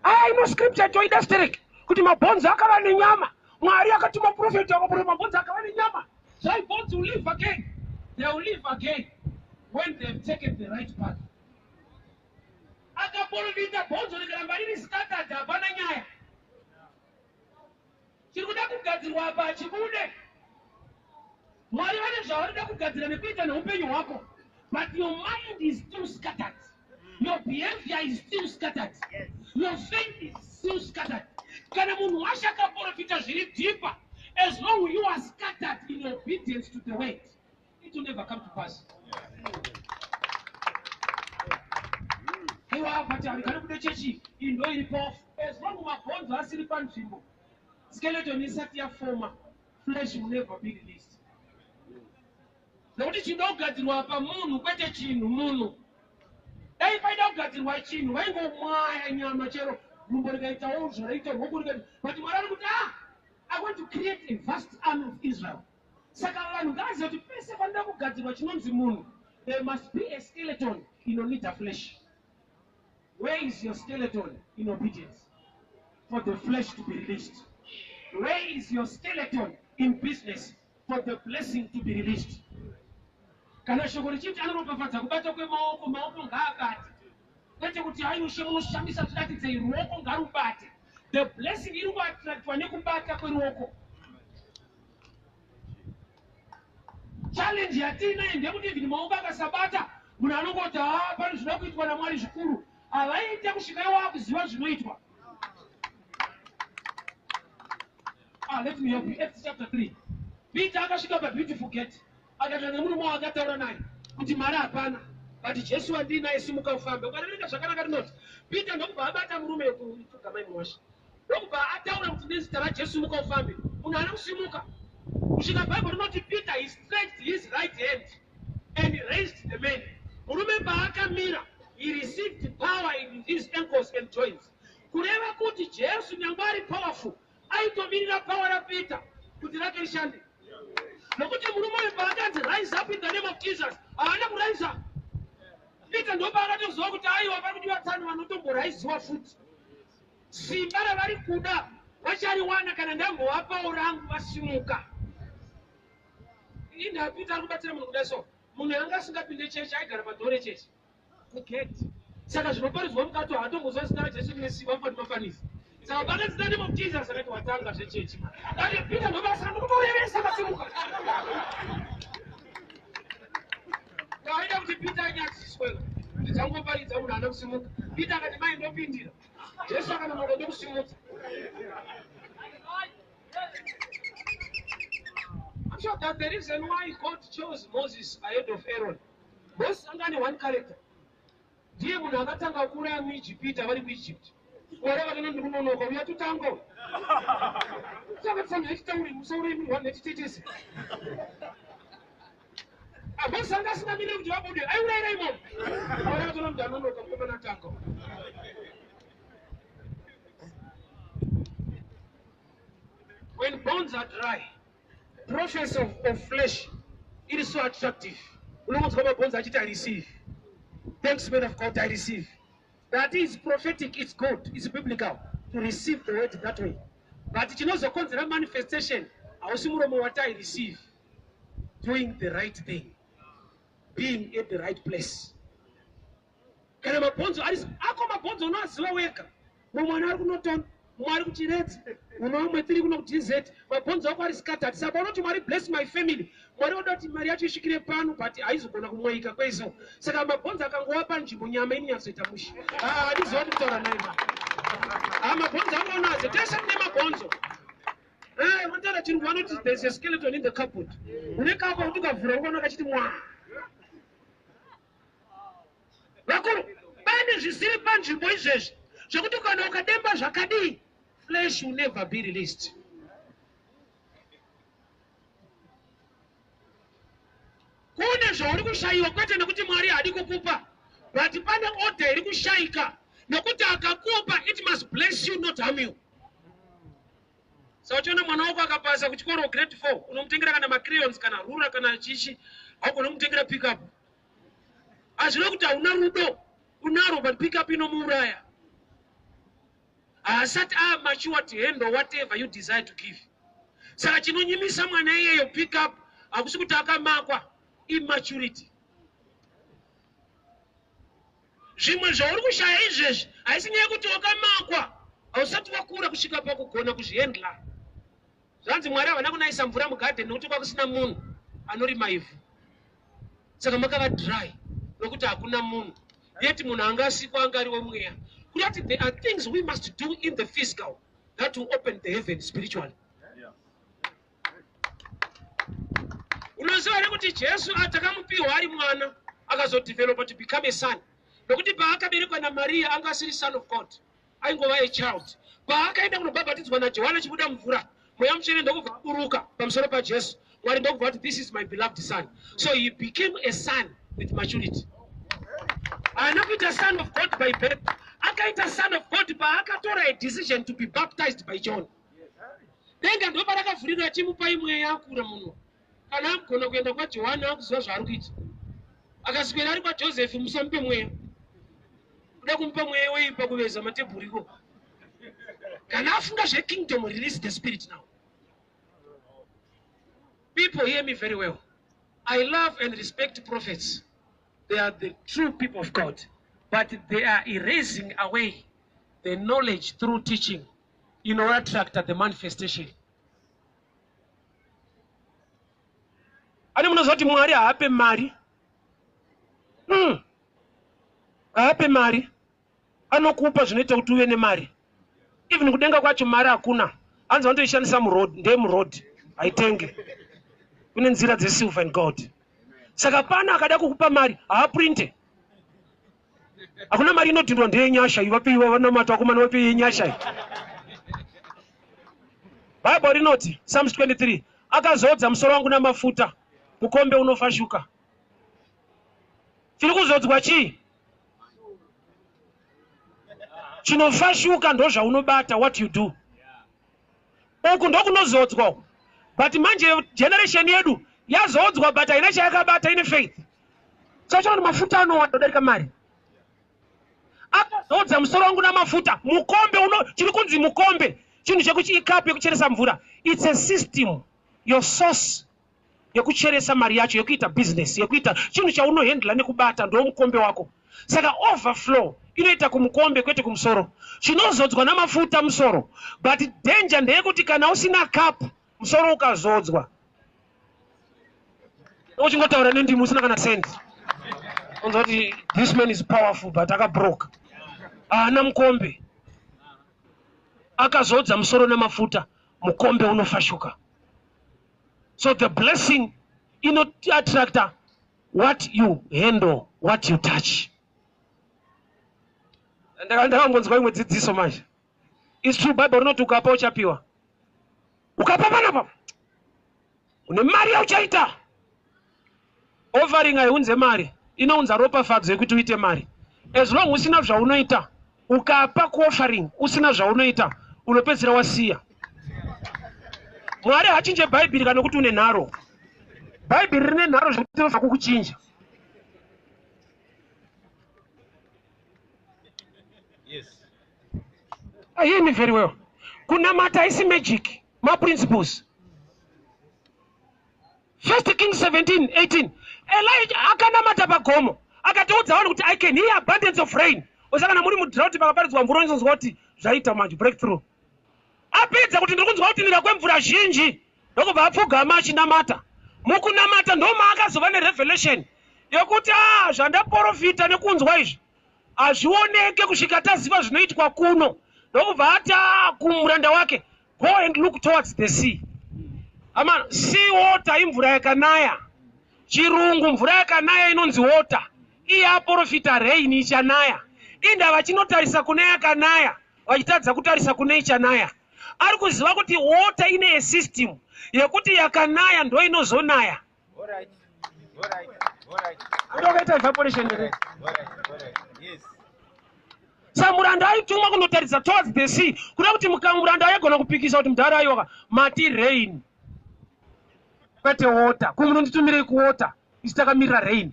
Aya ino scripture toida sterek kuti mabhonzo akava nenyama. Mwari akati maprofeti akaprofeta, mabhonzo akava nenyama. Dry bones will live again. They will live again when they've taken the right path. Akaprofita bhonzo rikaramba riri scattered, hapana nyaya. Chiri kuda kugadzirwa apa hachibude. Mwari vane zvavarida kugadzira nekuita neupenyu hwako, but your mind is still scattered, your behavior is still scattered, your faith is still scattered. Kana munhu washe akaprofita zviri deeper, as long you are scattered in obedience to the word, it will never come to pass. Akati harikari kude chechi iyi ndo iri powerful. As long mabhonzo asiri panzvimbo, skeleton isati yafoma, flesh will never be released. Nekuti chinoda kugadzirwa pamunhu kwete chinhu munhu. Dai paida kugadzirwa chinhu vaingomwaya nyama chero gumbo rikaitawo zvaraita ruoko rikaita, but Mwari ari kuti, ah, I want to create a vast army of Israel. Saka vanhu ngavazive kuti pese panoda kugadzirwa chinonzi munhu, there must be a skeleton inonida flesh. Where is your skeleton in obedience for the flesh to be released? Where is your skeleton in business for the blessing to be released? Kana shoko richiti anoropafadza kubata kwemaoko, maoko ngaabate, kwete kuti hai ushe munoshamisa, tiratidzei, ruoko ngarubate. The blessing iri kuattractwa nekubata kweruoko. Challenge yatiinayo ndeyekuti even maoko akasabata, munhu anongoti, ha, pane zvinoda kuitwa naMwari zvikuru. Havaite kusvika iwo akuziva zvinoitwa. Ah, let me help you. Acts chapter 3, Peter akasvika paBeautiful Gate, akataura nemurume waakataura naye kuti mari hapana, but Jesu wandinaye, simuka ufambe. Ukarevereka zvakanaka, rinoti Peter ndokubva abata murume kupfugamai muwasha, ndokubva ataura kuti nezita raJesu muka ufambe. Munhu haana kusimuka kusvika Bhaibheri rinoti Peter, he stretched his right hand and raised the man. Murume paakamira, he received power in his ankles and joints. Kureva kuti Jesu nyange ari powerful, aitomirira power raPeter kuti rake rishande, nokuti murume uyu paakanzi, "Rise up in the name of Jesus," haana kuraisa. Peter ndopaakatoziva kuti aiwa, pari kudiwa tsano vanotomboraiziwa futi. Simba ravari kuda vachariwana kana ndambovapawo rangu vasimuka. Indaa Peter ari kubatsira munhu kudai so, munhu anga asingapinde chechi, aigara padoor rechechi, kugate, saka zvinoparidzwa mukati haatombozwa zita raJesu rine simba mufati mafanisi. Saka pakanzi the name of Jesus, akati watanga zvechechi. Ati Peter ndobasa ndokutorevesa, kasimuka. Aida kuti Peter anyadziswe kuti dzangoparidza munhu haana kusimuka. Peter akati, mai ndopindira, Jesu akanonoka ndokusimudza. I'm sure that the reason why God chose Moses ahead of Aaron, Moses anga ane one character. Ndiye munhu akatanga kuuraya muIjipita vari kuEgypt. Mwari akatona ndiri kunonoka, uya tutanga. Saka tsanhu yechitauri musaurei munhu wanhu netitetesi. Moses anga asingamiriri kuti vabude, aiurayira imomo. Mwari akatona kuti anonoka, mukomana atanga. When bones are dry, prophecy of flesh, it is so attractive. Unongonzwa mabhonzo achiti, "I receive. Thanks, man of God, I receive." That is prophetic, it's good, it's biblical to receive the word that way. But chinozokonzera manifestation hausi muromo wati "I receive." Doing the right thing, being at the right place. Kana mabhonzo ari ako, mabhonzo unoaziva wega. Mumwe mwana ari kuNorton, mumwe ari kuChiredzi, mumwe vamwe tiri kuno kuDZ. Mabhonzo ako ari scattered. Saka unoti, "Mwari, bless my family," Mwari oda kuti mari yacho isvikire pano, but haizogona kumwaika kweso. Saka mabhonzo akangova panzvimbo, nyama inonyatsoita mushe. Handiziva kuti kutaura naye ma mabhonzo ako unoaziva. Tese tine mabhonzo. Vanotaura chirungu vanoti there's a skeleton in the cupboard. Une kako kuti ukavhura ukaona kachiti mwa. Vakuru, pane zvisiri panzvimbo izvezvi zvekuti kana ukademba zvakadii, flesh will never be released. Kune zvauri kushayiwa, kwete nekuti Mwari haadi kukupa, but pane order iri kushayika, nekuti akakupa, it must bless you, not harm you. Saka uchiona mwana wako akapasa kuchikoro grade 4, unomutengera kana macrayons, kana ruler, kana chichi. Haugona kumutengera pickup. Hazvina kuti hauna rudo, unaro, but pickup inomuuraya. Haasati amature to handle whatever you desire to give. Saka chinonyimisa mwana iyeyo pickup hakusi kuti akamakwa, immaturity. Zvimwe zvauri kushaya izvezvi haisi nyaya yekuti wakamakwa, hausati wakura kusvika pakugona kuzvihandla. Zvanzi Mwari havana kunayisa mvura mugadheni nokuti kwakusina munhu anorima ivhu. Saka makava dry nokuti hakuna munhu. Yet munhu anga asikwa anga ari wemweya. Kurati there are things we must do in the physical that will open the heaven spiritually. Unoziva here kuti Jesu atakamupiwa ari mwana, akazodevelopa to become a son? Nokuti paakaberekwa naMariya anga asiri son of God, aingova a child. Paakaenda kunobhabhatidzwa naJohani achibuda mumvura, Mweya Mutsvene ndokubva aburuka pamusoro paJesu. Mwari ndokubva ati, "This is my beloved son." So he became a son with maturity. Haana kuita son of God by birth, akaita son of God paakatora a decision to be baptized by John. Denga ndoparakavhurira achimupa mweya akura. Munhu kana agona kuenda kwaJohani, akuziva zvaari kuita. Akaswera ari kwaJoseph, musamupe mweya. Kuda kumupa mweya weipa kuveza matebhuriko. Kana afunga zvekingdom, release the spirit. Now people, hear me very well. I love and respect prophets. They are the true people of God, but they are erasing away the knowledge through teaching inoattracta the manifestation. Ani munoziva kuti Mwari haape mari? Haape mari, anokupa zvinoita kuti uve nemari. Even kudenga kwacho mari hakuna, hanzi vanotoishandisa muroad, ndeyemuroad, haitenge. Kune nzira dzesilver and gold. Saka pana akada kukupa mari, haaprinte. Hakuna mari inodhindwa. Ndeyenyasha, ivapeiwa vanamata vakomana, vapei yenyasha iyi. Bhaibheri rinoti, Psalms 23, akazodza musoro wangu namafuta, mukombe unofashuka. Tiri kuzodzwa chii? Chinofashuka ndo zvaunobata, what you do. Uku ndokunozodzwa uku. But manje generation yedu yazodzwa, but haina chayakabata. Ine faith chacho, mafuta anowanda kudarika mari. Akazodza musoro wangu namafuta, mukombe uno. Chiri kunzi mukombe chinhu chekuti ikapu yekucheresa mvura. It's a system, your source yekucheresa mari yacho, yekuita business, yekuita chinhu chaunohandla nekubata, ndo mukombe wako. Saka overflow inoita kumukombe, kwete kumusoro. Chinozodzwa namafuta musoro, but danger ndeyekuti kana usina kapu, musoro ukazodzwa, uchingotaura nendimi usina kana sendi, unzwa kuti this man is powerful but akabroka, haana mukombe. Akazodza musoro namafuta, mukombe unofashuka. So the blessing inoattracta what you handle, what you touch. Ndakambonzwa imwe dzidziso manje. It's true, Bible rinoti ukapa uchapiwa. Ukapa panapa une mari yauchaita. Offering haiunze mari, inounza ropafadzo yekuti uite mari. As long usina zvaunoita, ukapa kuoffering usina zvaunoita, unopedzisira wasiya. Mwari hachinje Bhaibheri kana kuti une nharo. Bhaibheri rine nharo zvekuti rinofanira kukuchinja. I hear me very well. Kunamata haisi magic, maprinciples. First Kings 17 18, Elijah akanamata pagomo, akatiudza vanhu kuti, "I can hear abundance of rain." Osa kana muri mudrought, pakaparidzwa mvura, unozonzwa kuti zvaita manje, breakthrough. Apedza kuti ndiri kunzwa kutinhira kwemvura zhinji, ndokubva apfugama achinamata. Mukunamata ndomaakazova nerevelation yekuti a zvandaprofita nekunzwa izvi hazvioneke kusvika taziva zvinoitwa kuno. Ndokubva ati kumuranda wake, "Go and look towards the sea." Ama sea water imvura yakanaya. Chirungu mvura yakanaya inonzi water. Iye aprofita rain ichanaya. Inda vachinotarisa kune yakanaya, vachitadza kutarisa kune ichanaya. Ari kuziva kuti water ine asystem yekuti yakanaya ndo inozonaya. Ando evaporation here? Samuranda aitumwa kunotaridza towards the sea, kuda kuti muranda aigona kupikisa kuti mudhara, aiwaka, mati rain kwete water, kumunonditumirei kuwater isi takamirira rain?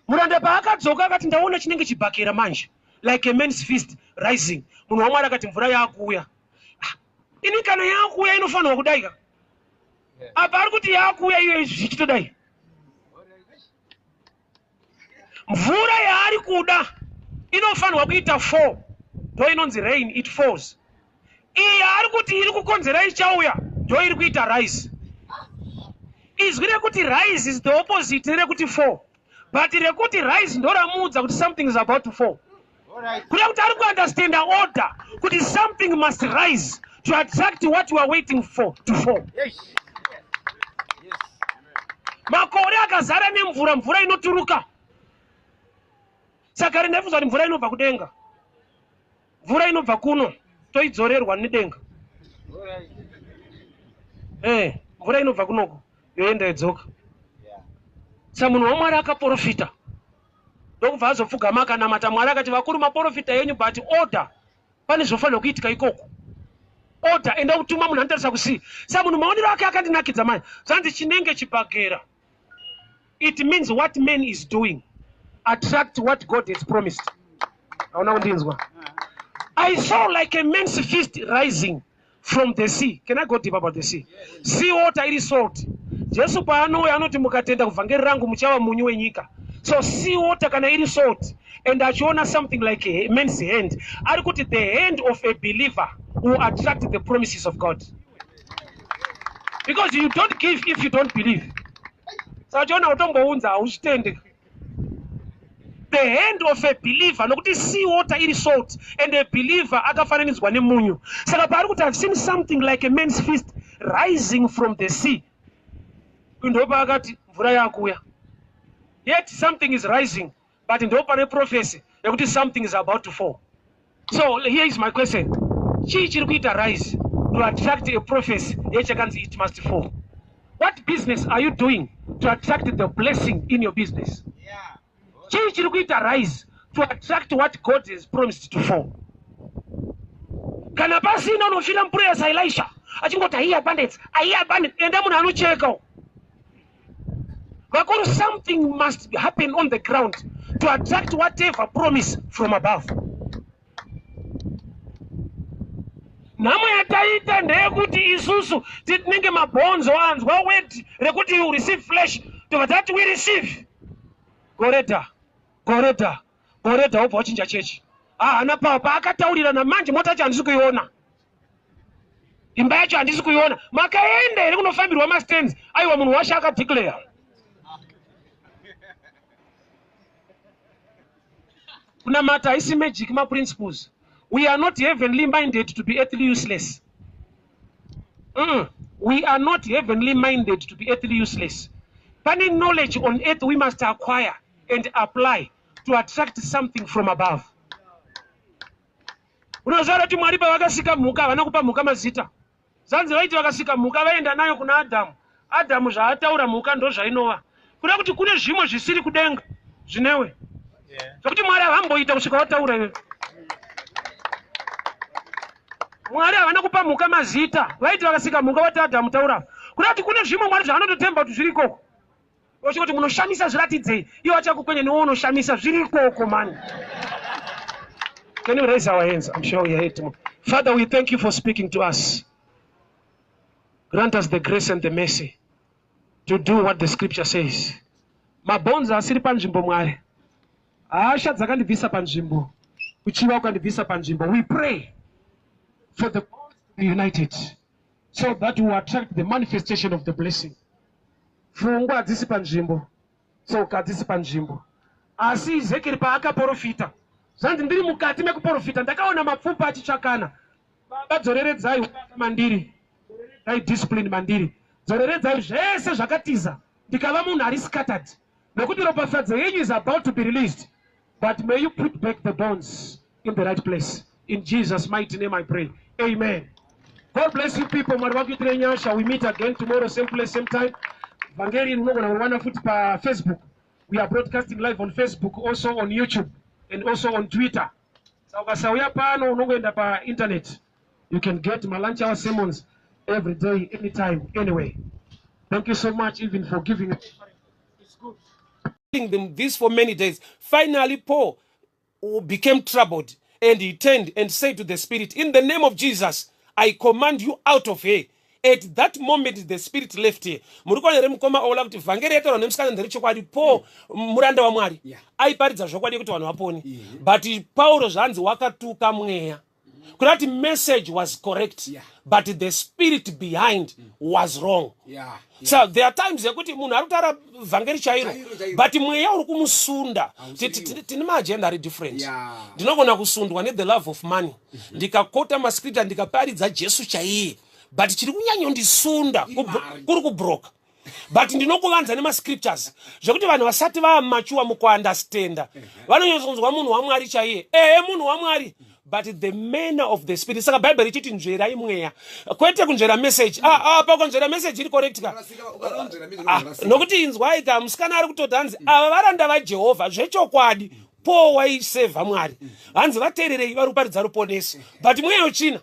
Muranda paakadzoka akati, "Ndaona chinenge chibhakera manje, like a man's fist rising." Munhu waMwari akati, "Mvura yaakuuya." Ah, ini kana yaakuuya inofanirwa kudai ka. Apa ari kuti yaakuuya, iyo zvichitodai. Mvura yaari kuda inofanirwa kuita fall, ndo inonzi rain, it falls. Iyi yaari kuti iri kukonzera ichauya, ndo iri kuita rise. Izwi rekuti rise is the opposite nerekuti fall, but rekuti rise ndo ramuudza kuti something is about to fall. Kuda kuti ari kuunderstanda order, kuti something must rise to attract what you are waiting for to fall. Makore akazara nemvura, mvura inoturuka. Saka kare ndaifunga kuti mvura inobva kudenga, mvura inobva kuno toidzorerwa nedenga. Eh, mvura inobva kunoko yoenda yodzoka. Sa munhu waMwari akaprofita ndokubva azopfugama akanamata Mwari akati, vakuru maprofita yenyu, but order pane zvinofanirwa kuitika ikoko. Order, enda kutuma munhu anotarisa kusii. Sa munhu maonero ake akandinakidza manje, zvanzi chinenge chibhagera. It means what man is doing attract what God has promised. Hauna kundinzwa? I saw like a man's fist rising from the sea. Can I go deep about the sea? Sea water iri salt. Jesu paanouya anoti mukatenda kuvhangeri rangu muchava munyu wenyika. So sea water kana iri salt and achiona something like a man's hand, ari kuti the hand of a believer will attract the promises of God. Because you don't give if you don't believe. Saka chiona utombounza hauzvitende. The hand of a believer, nokuti sea water iri salt and a believer akafananidzwa nemunyu. Saka paari kuti I've seen something like a man's fist rising from the sea, ndopaakati mvura yakuya. Yet something is rising, but ndopane prophecy yekuti something is about to fall. So here is my question. Chii chiri kuita rise to attract a prophecy yechakanzi it must fall? What business are you doing to attract the blessing in your business? Chii chiri kuita rise to attract what God has promised to fall? Kana pasina unofira muprayer saElisha achingoti aiya bandits, aiya bandits, enda munhu anocheka. Vakuru, something must happen on the ground to attract whatever promise from above. Nhamo yataita ndeyekuti isusu tinenge mabhonzo anzwa word rekuti you receive flesh, tobva tati we receive. Goreda, goreda, goreda, wobva wachinja chechi. Haana pawa paakataurirana manje mota yacho handisi kuiona. Imba yacho handisi kuiona. Makaenda here kunofambirwa mastands? Aiwa, munhu washe akadeclare. Kunamata haisi magic, maprinciples. We are not heavenly minded to be earthly useless. We are not heavenly minded to be earthly useless. Pane knowledge on earth we must acquire and apply to attract something from above. Unoziva kuti Mwari pavakasika mhuka havana kupa mhuka mazita. Zanzi vaiti vakasika mhuka vaenda nayo kuna Adhamu. Adhamu zvaataura mhuka ndozvainova. Kuda kuti kune zvimwe zvisiri kudenga zvinewe. Zvekuti Mwari havamboita kusvika wataura iwewe. Mwari havana kupa mhuka mazita. Vaiti vakasika mhuka vati Adhamu taura. Kuda kuti kune zvimwe Mwari zvaanototemba kuti zviri ikoko. Ochi kuti munoshamisa zviratidzei, iwo achakukwenya newe unoshamisa zviri ikoko mani. Can you raise our hands? I'm sure we are here. Father, we thank you for speaking to us. Grant us the grace and the mercy to do what the scripture says. Mabhonzo asiri panzvimbo Mwari. Hasha dzakandibvisa panzvimbo. Kuchiva kukandibvisa panzvimbo. We pray for the bones to be united so that we attract the manifestation of the blessing. Pfungwa hadzisi panzvimbo, tsoka hadzisi panzvimbo. Asi Ezekiel paakaporofita, zvanzi ndiri mukati mekuporofita ndakaona mapfupa achitsvakana. Baba, dzoreredzai ubata mandiri, dzoreredzai discipline mandiri, dzoreredzai zvese zvakatiza, ndikava munhu ari scattered. Nokuti ropafadzo yenyu is about to be released, but may you put back the bones in the right place. In Jesus' mighty name I pray. Amen. God bless you people. Mwari vakuitire nyasha. We meet again tomorrow, same place, same time. Vhangeri rinogona kuwana futi pa Facebook. We are broadcasting live on Facebook, also on YouTube, and also on Twitter. Saka ukasauya pano unongoenda pa internet. You can get my lunch hour sermons every day, anytime, anyway. Thank you so much even for giving. It's good. Them this for many days. Finally, Paul became troubled and he turned and said to the spirit, in the name of Jesus, I command you out of here. At that moment the spirit left here. Muri kuona here mukoma Ola kuti vhangeri yataurwa nemusikana nderechokwadi? Paul muranda waMwari aiparidza zvokwadi yekuti vanhu vapone, but Pauro zvanzi wakatuka mweya, kuda kuti message was correct, but the spirit behind was wrong. So there are times yekuti munhu ari kutaura vhangeri chairo, but mweya uri kumusunda. Tine maagenda ari different. Ndinogona kusundwa nethe love of money, ndikakota mascripture, ndikaparidza Jesu chaiye, but chiri kunyanyondisunda kuri kubroka. But ndinokuvanza nemascriptures zvekuti vanhu vasati vamachuwa mukuandastenda vanonyatsonzwa munhu waMwari chaiye. Ehe, munhu waMwari, but the manner of the spirit. Saka Bhaibheri ichiti nzverai mweya, kwete kunzvera message. Ah, ah, pakunzvera message iri correct ka. Ah, nokuti inzwai ka, musikana ari kutoti hanzi ava varanda vaJehovha zvechokwadi. Paul waisevha Mwari, hanzi vateererei, vari kuparidza ruponeso, but mweya uchina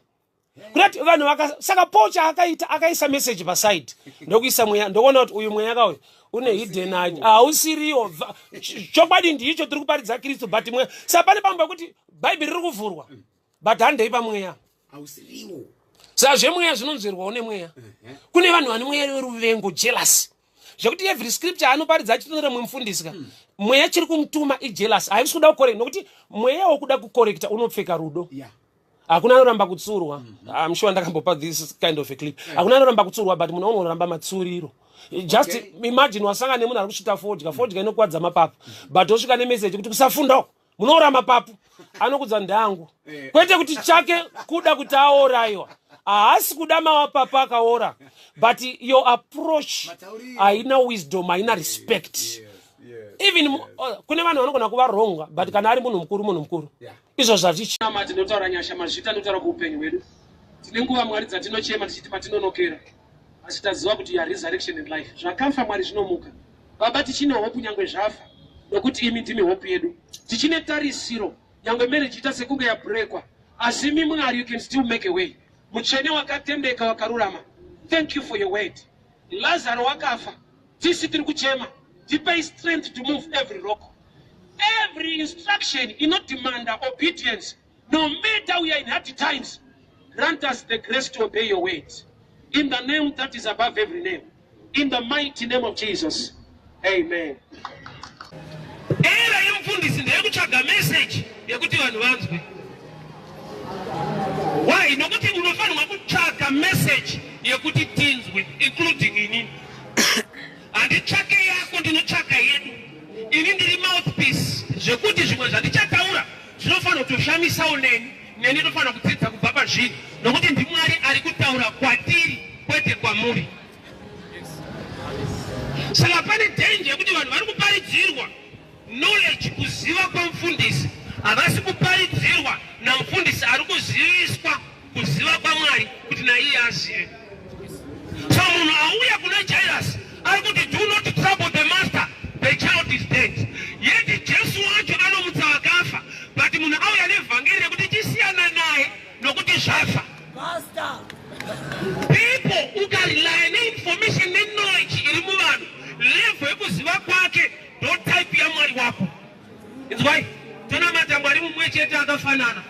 kurati vanhu vaka. Saka Paul chaakaita, akaisa message paside, ndokuisa mweya, ndokuona kuti uyu mweya kauyu une hidden, hausiriwo. Chokwadi ndicho tiri kuparidza Kristu, but mweya. Saka pane pamwe pekuti Bhaibheri riri kuvhurwa, but handei pamweya. Saka zvemweya zvinonzverwawo nemweya. Kune vanhu vane mweya weruvengo, jealous, zvekuti every scripture anoparidza achitonera mumwe mufundisi ka, mweya chiri kumutuma ijealous, haisi kuda kucorrect, nokuti mweya wokuda kucorrecta unopfeka rudo. Hakuna anoramba kutsurwa. I'm sure ndakambopa this kind of a clip. Hakuna anoramba kutsurwa, but munhu unoramba matsuriro. Just imagine wasangana nemunhu ari kusvita fodya. Fodya inokwadza mapapu, but osvika nemeseji kuti kusafunda uko munoora mapapu, anokudza ndangu. Kwete kuti chake kuda kuti aoraiwa, haasi kuda mapapu akaora, but your approach haina wisdom, haina respect. Even kune vanhu vanogona kuva wrong, but kana ari munhu mukuru, munhu mukuru. Izvo zvazvichi Tinotaura nyasha, mazvita. Ndinotaura kuupenyu hwedu, tine nguva, Mwari, dzatinochema tichiti matinonokera, asi taziva kuti ya resurrection and life. Zvakafa, Mwari, zvinomuka. Baba, tichine hope nyangwe zvafa, nokuti imi ndimi hope yedu. Tichine tarisiro nyangwe marriage ita sekunge yabrekwa, asi imi, Mwari, you can still make a way. Mutsvene, wakatendeka, wakarurama, thank you for your word. Lazaro wakafa, tisi tiri kuchema. Tipei strength to move every rock, every instruction inodemanda obedience. No matter we are in hard times, grant us the grace to obey your word, in the name that is above every name, in the mighty name of Jesus, amen. Era yemufundisi ndeyekutsvaga meseji yekuti vanhu vanzwe. Why? Nokuti unofanirwa kutsvaga meseji yekuti tinzwe, including inini. Handitsvake yako, ndinotsvaka yedu. Ini ndiri mouthpiece, zvekuti zvimwe zvandichataura zvinofanira kutoshamisawo neni. Neni ndofanira kudzidza kubva pazviri, nokuti ndiMwari ari kutaura kwatiri, kwete kwamuri. Saka pane danger yekuti vanhu vari kuparidzirwa knowledge, kuziva kwamufundisi. Havasi kuparidzirwa namufundisi, ari kuziviswa kuziva kwaMwari kuti naiye azive. So munhu auya kuna Jairus ari kuti, "Do not trouble the master, the child is dead." Yet Jesu wacho anomutsa vakafa, but munhu auya nevhangeri rekuti chisiyana naye nokuti zvafa. People, ukarely neinformation neknowledge iri muvanhu, level yekuziva kwake ndo type yaMwari wako. Inzwai, tonamata Mwari mumwe chete akafanana,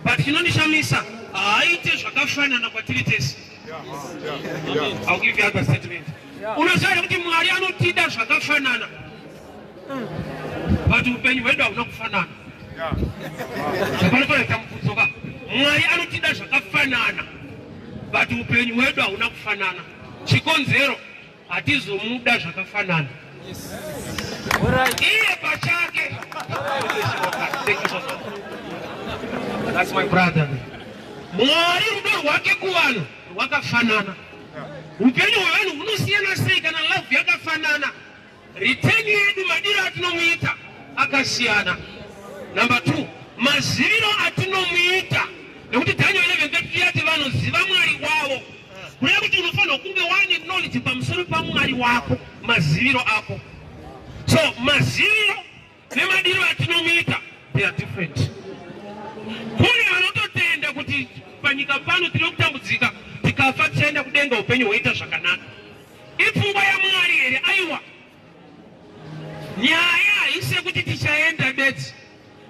but chinondishamisa, haaite zvakafanana kwatiri tese. I'll give you other statement. Unoziva here kuti Mwari anotida zvakafanana, but upenyu hwedu hauna kufanana? Zvapanofanira mubvunzo ka. Mwari anotida zvakafanana, but upenyu hwedu hauna kufanana. Chikonzero, hatizomuda zvakafanana iye pachake. Thank you so much. That's my brother. Mwari rudo rwake kuvanhu rwakafanana, upenyu hwevanhu hunosiyana sei kana love yakafanana? Return yedu, madiro atinomuita akasiyana. Number two, maziviro atinomuita, nekuti Daniel 11:33 yati vanoziva Mwari wavo, kureva kuti unofanirwa kunge wane knowledge pamusoro paMwari wako, maziviro ako. So maziviro nemadiro atinomuita, they are different. Kune vanototenda kuti panyika pano tiri kutambudzika, tikafa tichaenda kudenga, upenyu hwoita zvakanaka. Ipfungwa yaMwari here? Aiwa. Nyaya haisi yekuti tichaenda bedzi.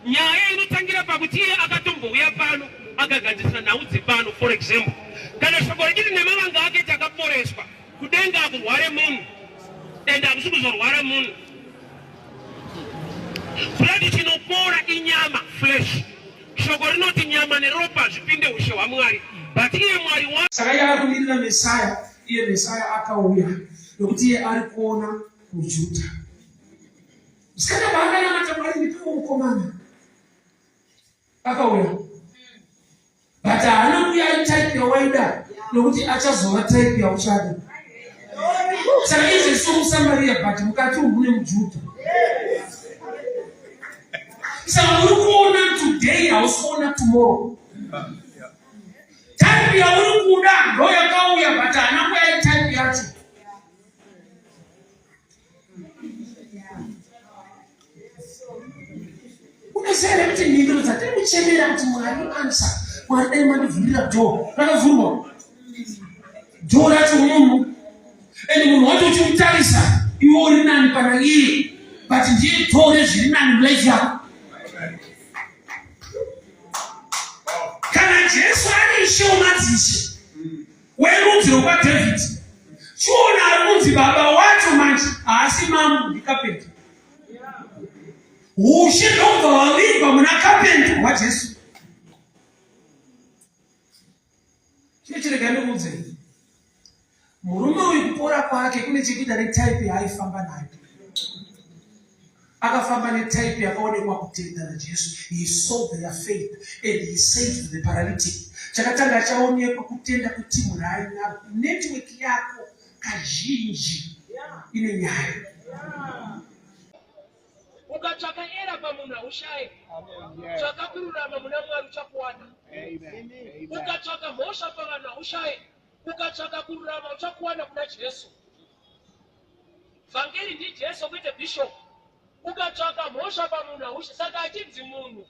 Nyaya inotangira pakuti iye akatombouya pano akagadzirisa nhau dzepano. For example, kana shoko richiti nemavanga ake takaporeswa, kudenga akurware munhu, ende hakusi kuzorwara munhu. Kurati chinopora inyama, flesh. Shoko rinoti nyama neropa zvipinde ushe hwaMwari, but iye Mwari wa Saka iye ari kumirira Mesaya. Iye Mesaya akauya, nokuti iye ari kuona muJudha. Musikana paakanamata, "Mwari, ndipewo mukomana," akauya, but haana kuuya ari type yawaida, nokuti achazova type yauchada. Saka izvi somuSamaria but mukati umu mune muJudha. Saka uri kuona today hausi kuona tomorrow. Type yauri kuda ndo yakauya but haana kuya type yacho. Unoziva here kuti mhinduro dzatiri kuchemera kuti Mwari answer, Mwari dai mandivhurira door, rakavhurwa door racho munhu and munhu wacho uchimutarisa iwe uri nani pana iye but ndiye door rezviri nani mulife yako. Kana Jesu ari ishe wemadzishe werudzi rwekwaDhavhidhi, chiona ari kunzi baba wacho manje haasi mambo, ndikapeta Ushe ndokubva hwavigwa muna kapenta waJesu. Chino chirega ndikuudze. Murume uyu kupora kwake kune chekuita netype yaaifamba nayo. Akafamba netype yakaonekwa kutenda naJesu. He saw their faith and he said to the paralytic. Chakatanga chaonekwa kutenda kwetimu raainaro. Network yako kazhinji ine nyaya. Ukatsvaka era pamunhu haushaye. Tsvaka kururama muna Mwari uchakuwana. Ukatsvaka mhosva pavanhu haushaye. Ukatsvaka kururama uchakuwana kuna Jesu. Vhangeri ndiJesu kwete bishop. Ukatsvaka mhosva pamunhu haushaye. Saka achinzi munhu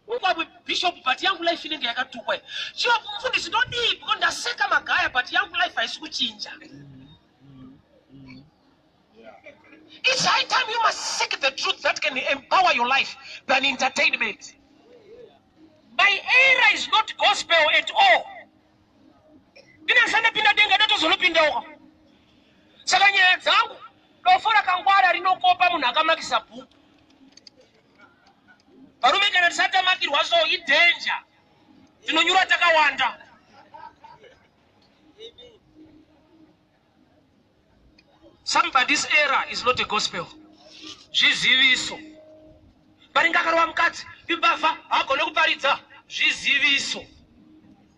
Kwabwe bishop but yangu life inenge yakatukwa. Chiwa mufundisi ndodii because ndaseka magaya but yangu life haisi kuchinja. It's high time you must seek the truth that can empower your life than entertainment. My era is not gospel at all. Ndinasandapinda denga ndatozonopindawo. Saka nyaya dzangu dofo rakangwara rinokopa munhu akamakisa bhuku. Varume kana tisati tamakirwa so idanger. Tinonyura takawanda. Somebody's error is not a gospel. Zviziviso. Paringa akarova mukadzi, imbavha, haagone kuparidza. Zviziviso.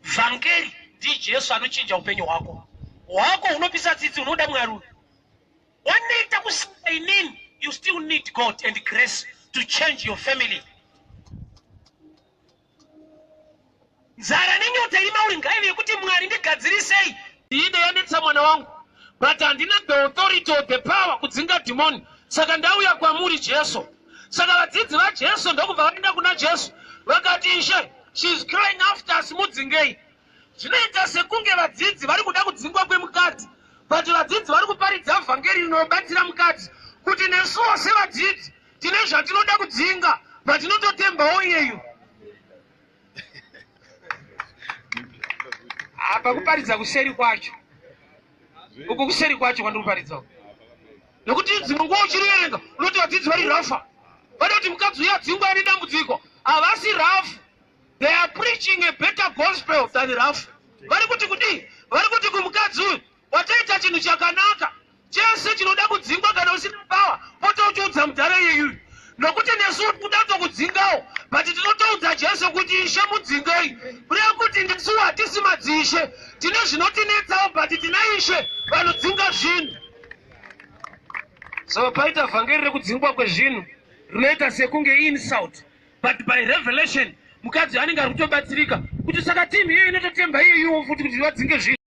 Vhangeri ndiJesu anochinja upenyu hwako. Hwako hunopisa tsitsi unoda Mwari uyu. Waneta kusika inini, you still need God and grace to change your family. Nzara nenyota iri mauri ngaive yekuti Mwari ndigadzirisei. Ide yanetsa mwana wangu but handina the authority or the power kudzinga dhimoni saka ndauya kwamuri Jesu. Saka vadzidzi vaJesu ndokubva vaenda kuna Jesu vakati Ishe she is crying after us mudzingei. Zvinoita sekunge vadzidzi vari kuda kudzingwa kwemukadzi but vadzidzi vari kuparidza vhangeri rinobatsira mukadzi kuti nesuwo sevadzidzi tine zvatinoda kudzinga but tinototembawo iyeyu apa kuparidza kuseri kwacho uku kuseri kwacho kwandiri kuparidza uku nekuti dzimwe nguva uchiriverenga unoti vadzidzi vari rafa vada kuti mukadzi uyo adzingwe ane dambudziko havasi rafu They are preaching a better gospel than Ralph. Vari kuti kudii? Vari kuti kumukadzi uyu watoita chinhu chakanaka chese chinoda kudzingwa kana usina power pota uchiudza mudhara iyeyuyu nokuti nesu kuda kutokudzingawo but tinotoudza Jesu kuti ishe mudzingei kureva kuti nesu hatisi madzishe tine zvinotinetsawo but tina ishe vanodzinga zvinhu so paita vhangeri rekudzingwa kwezvinhu rinoita sekunge insult but by revelation mukadzi anenge ari kutobatsirika kuti saka team iyoyo inototemba iyoyiwo futi kuti vadzinge zvinhu.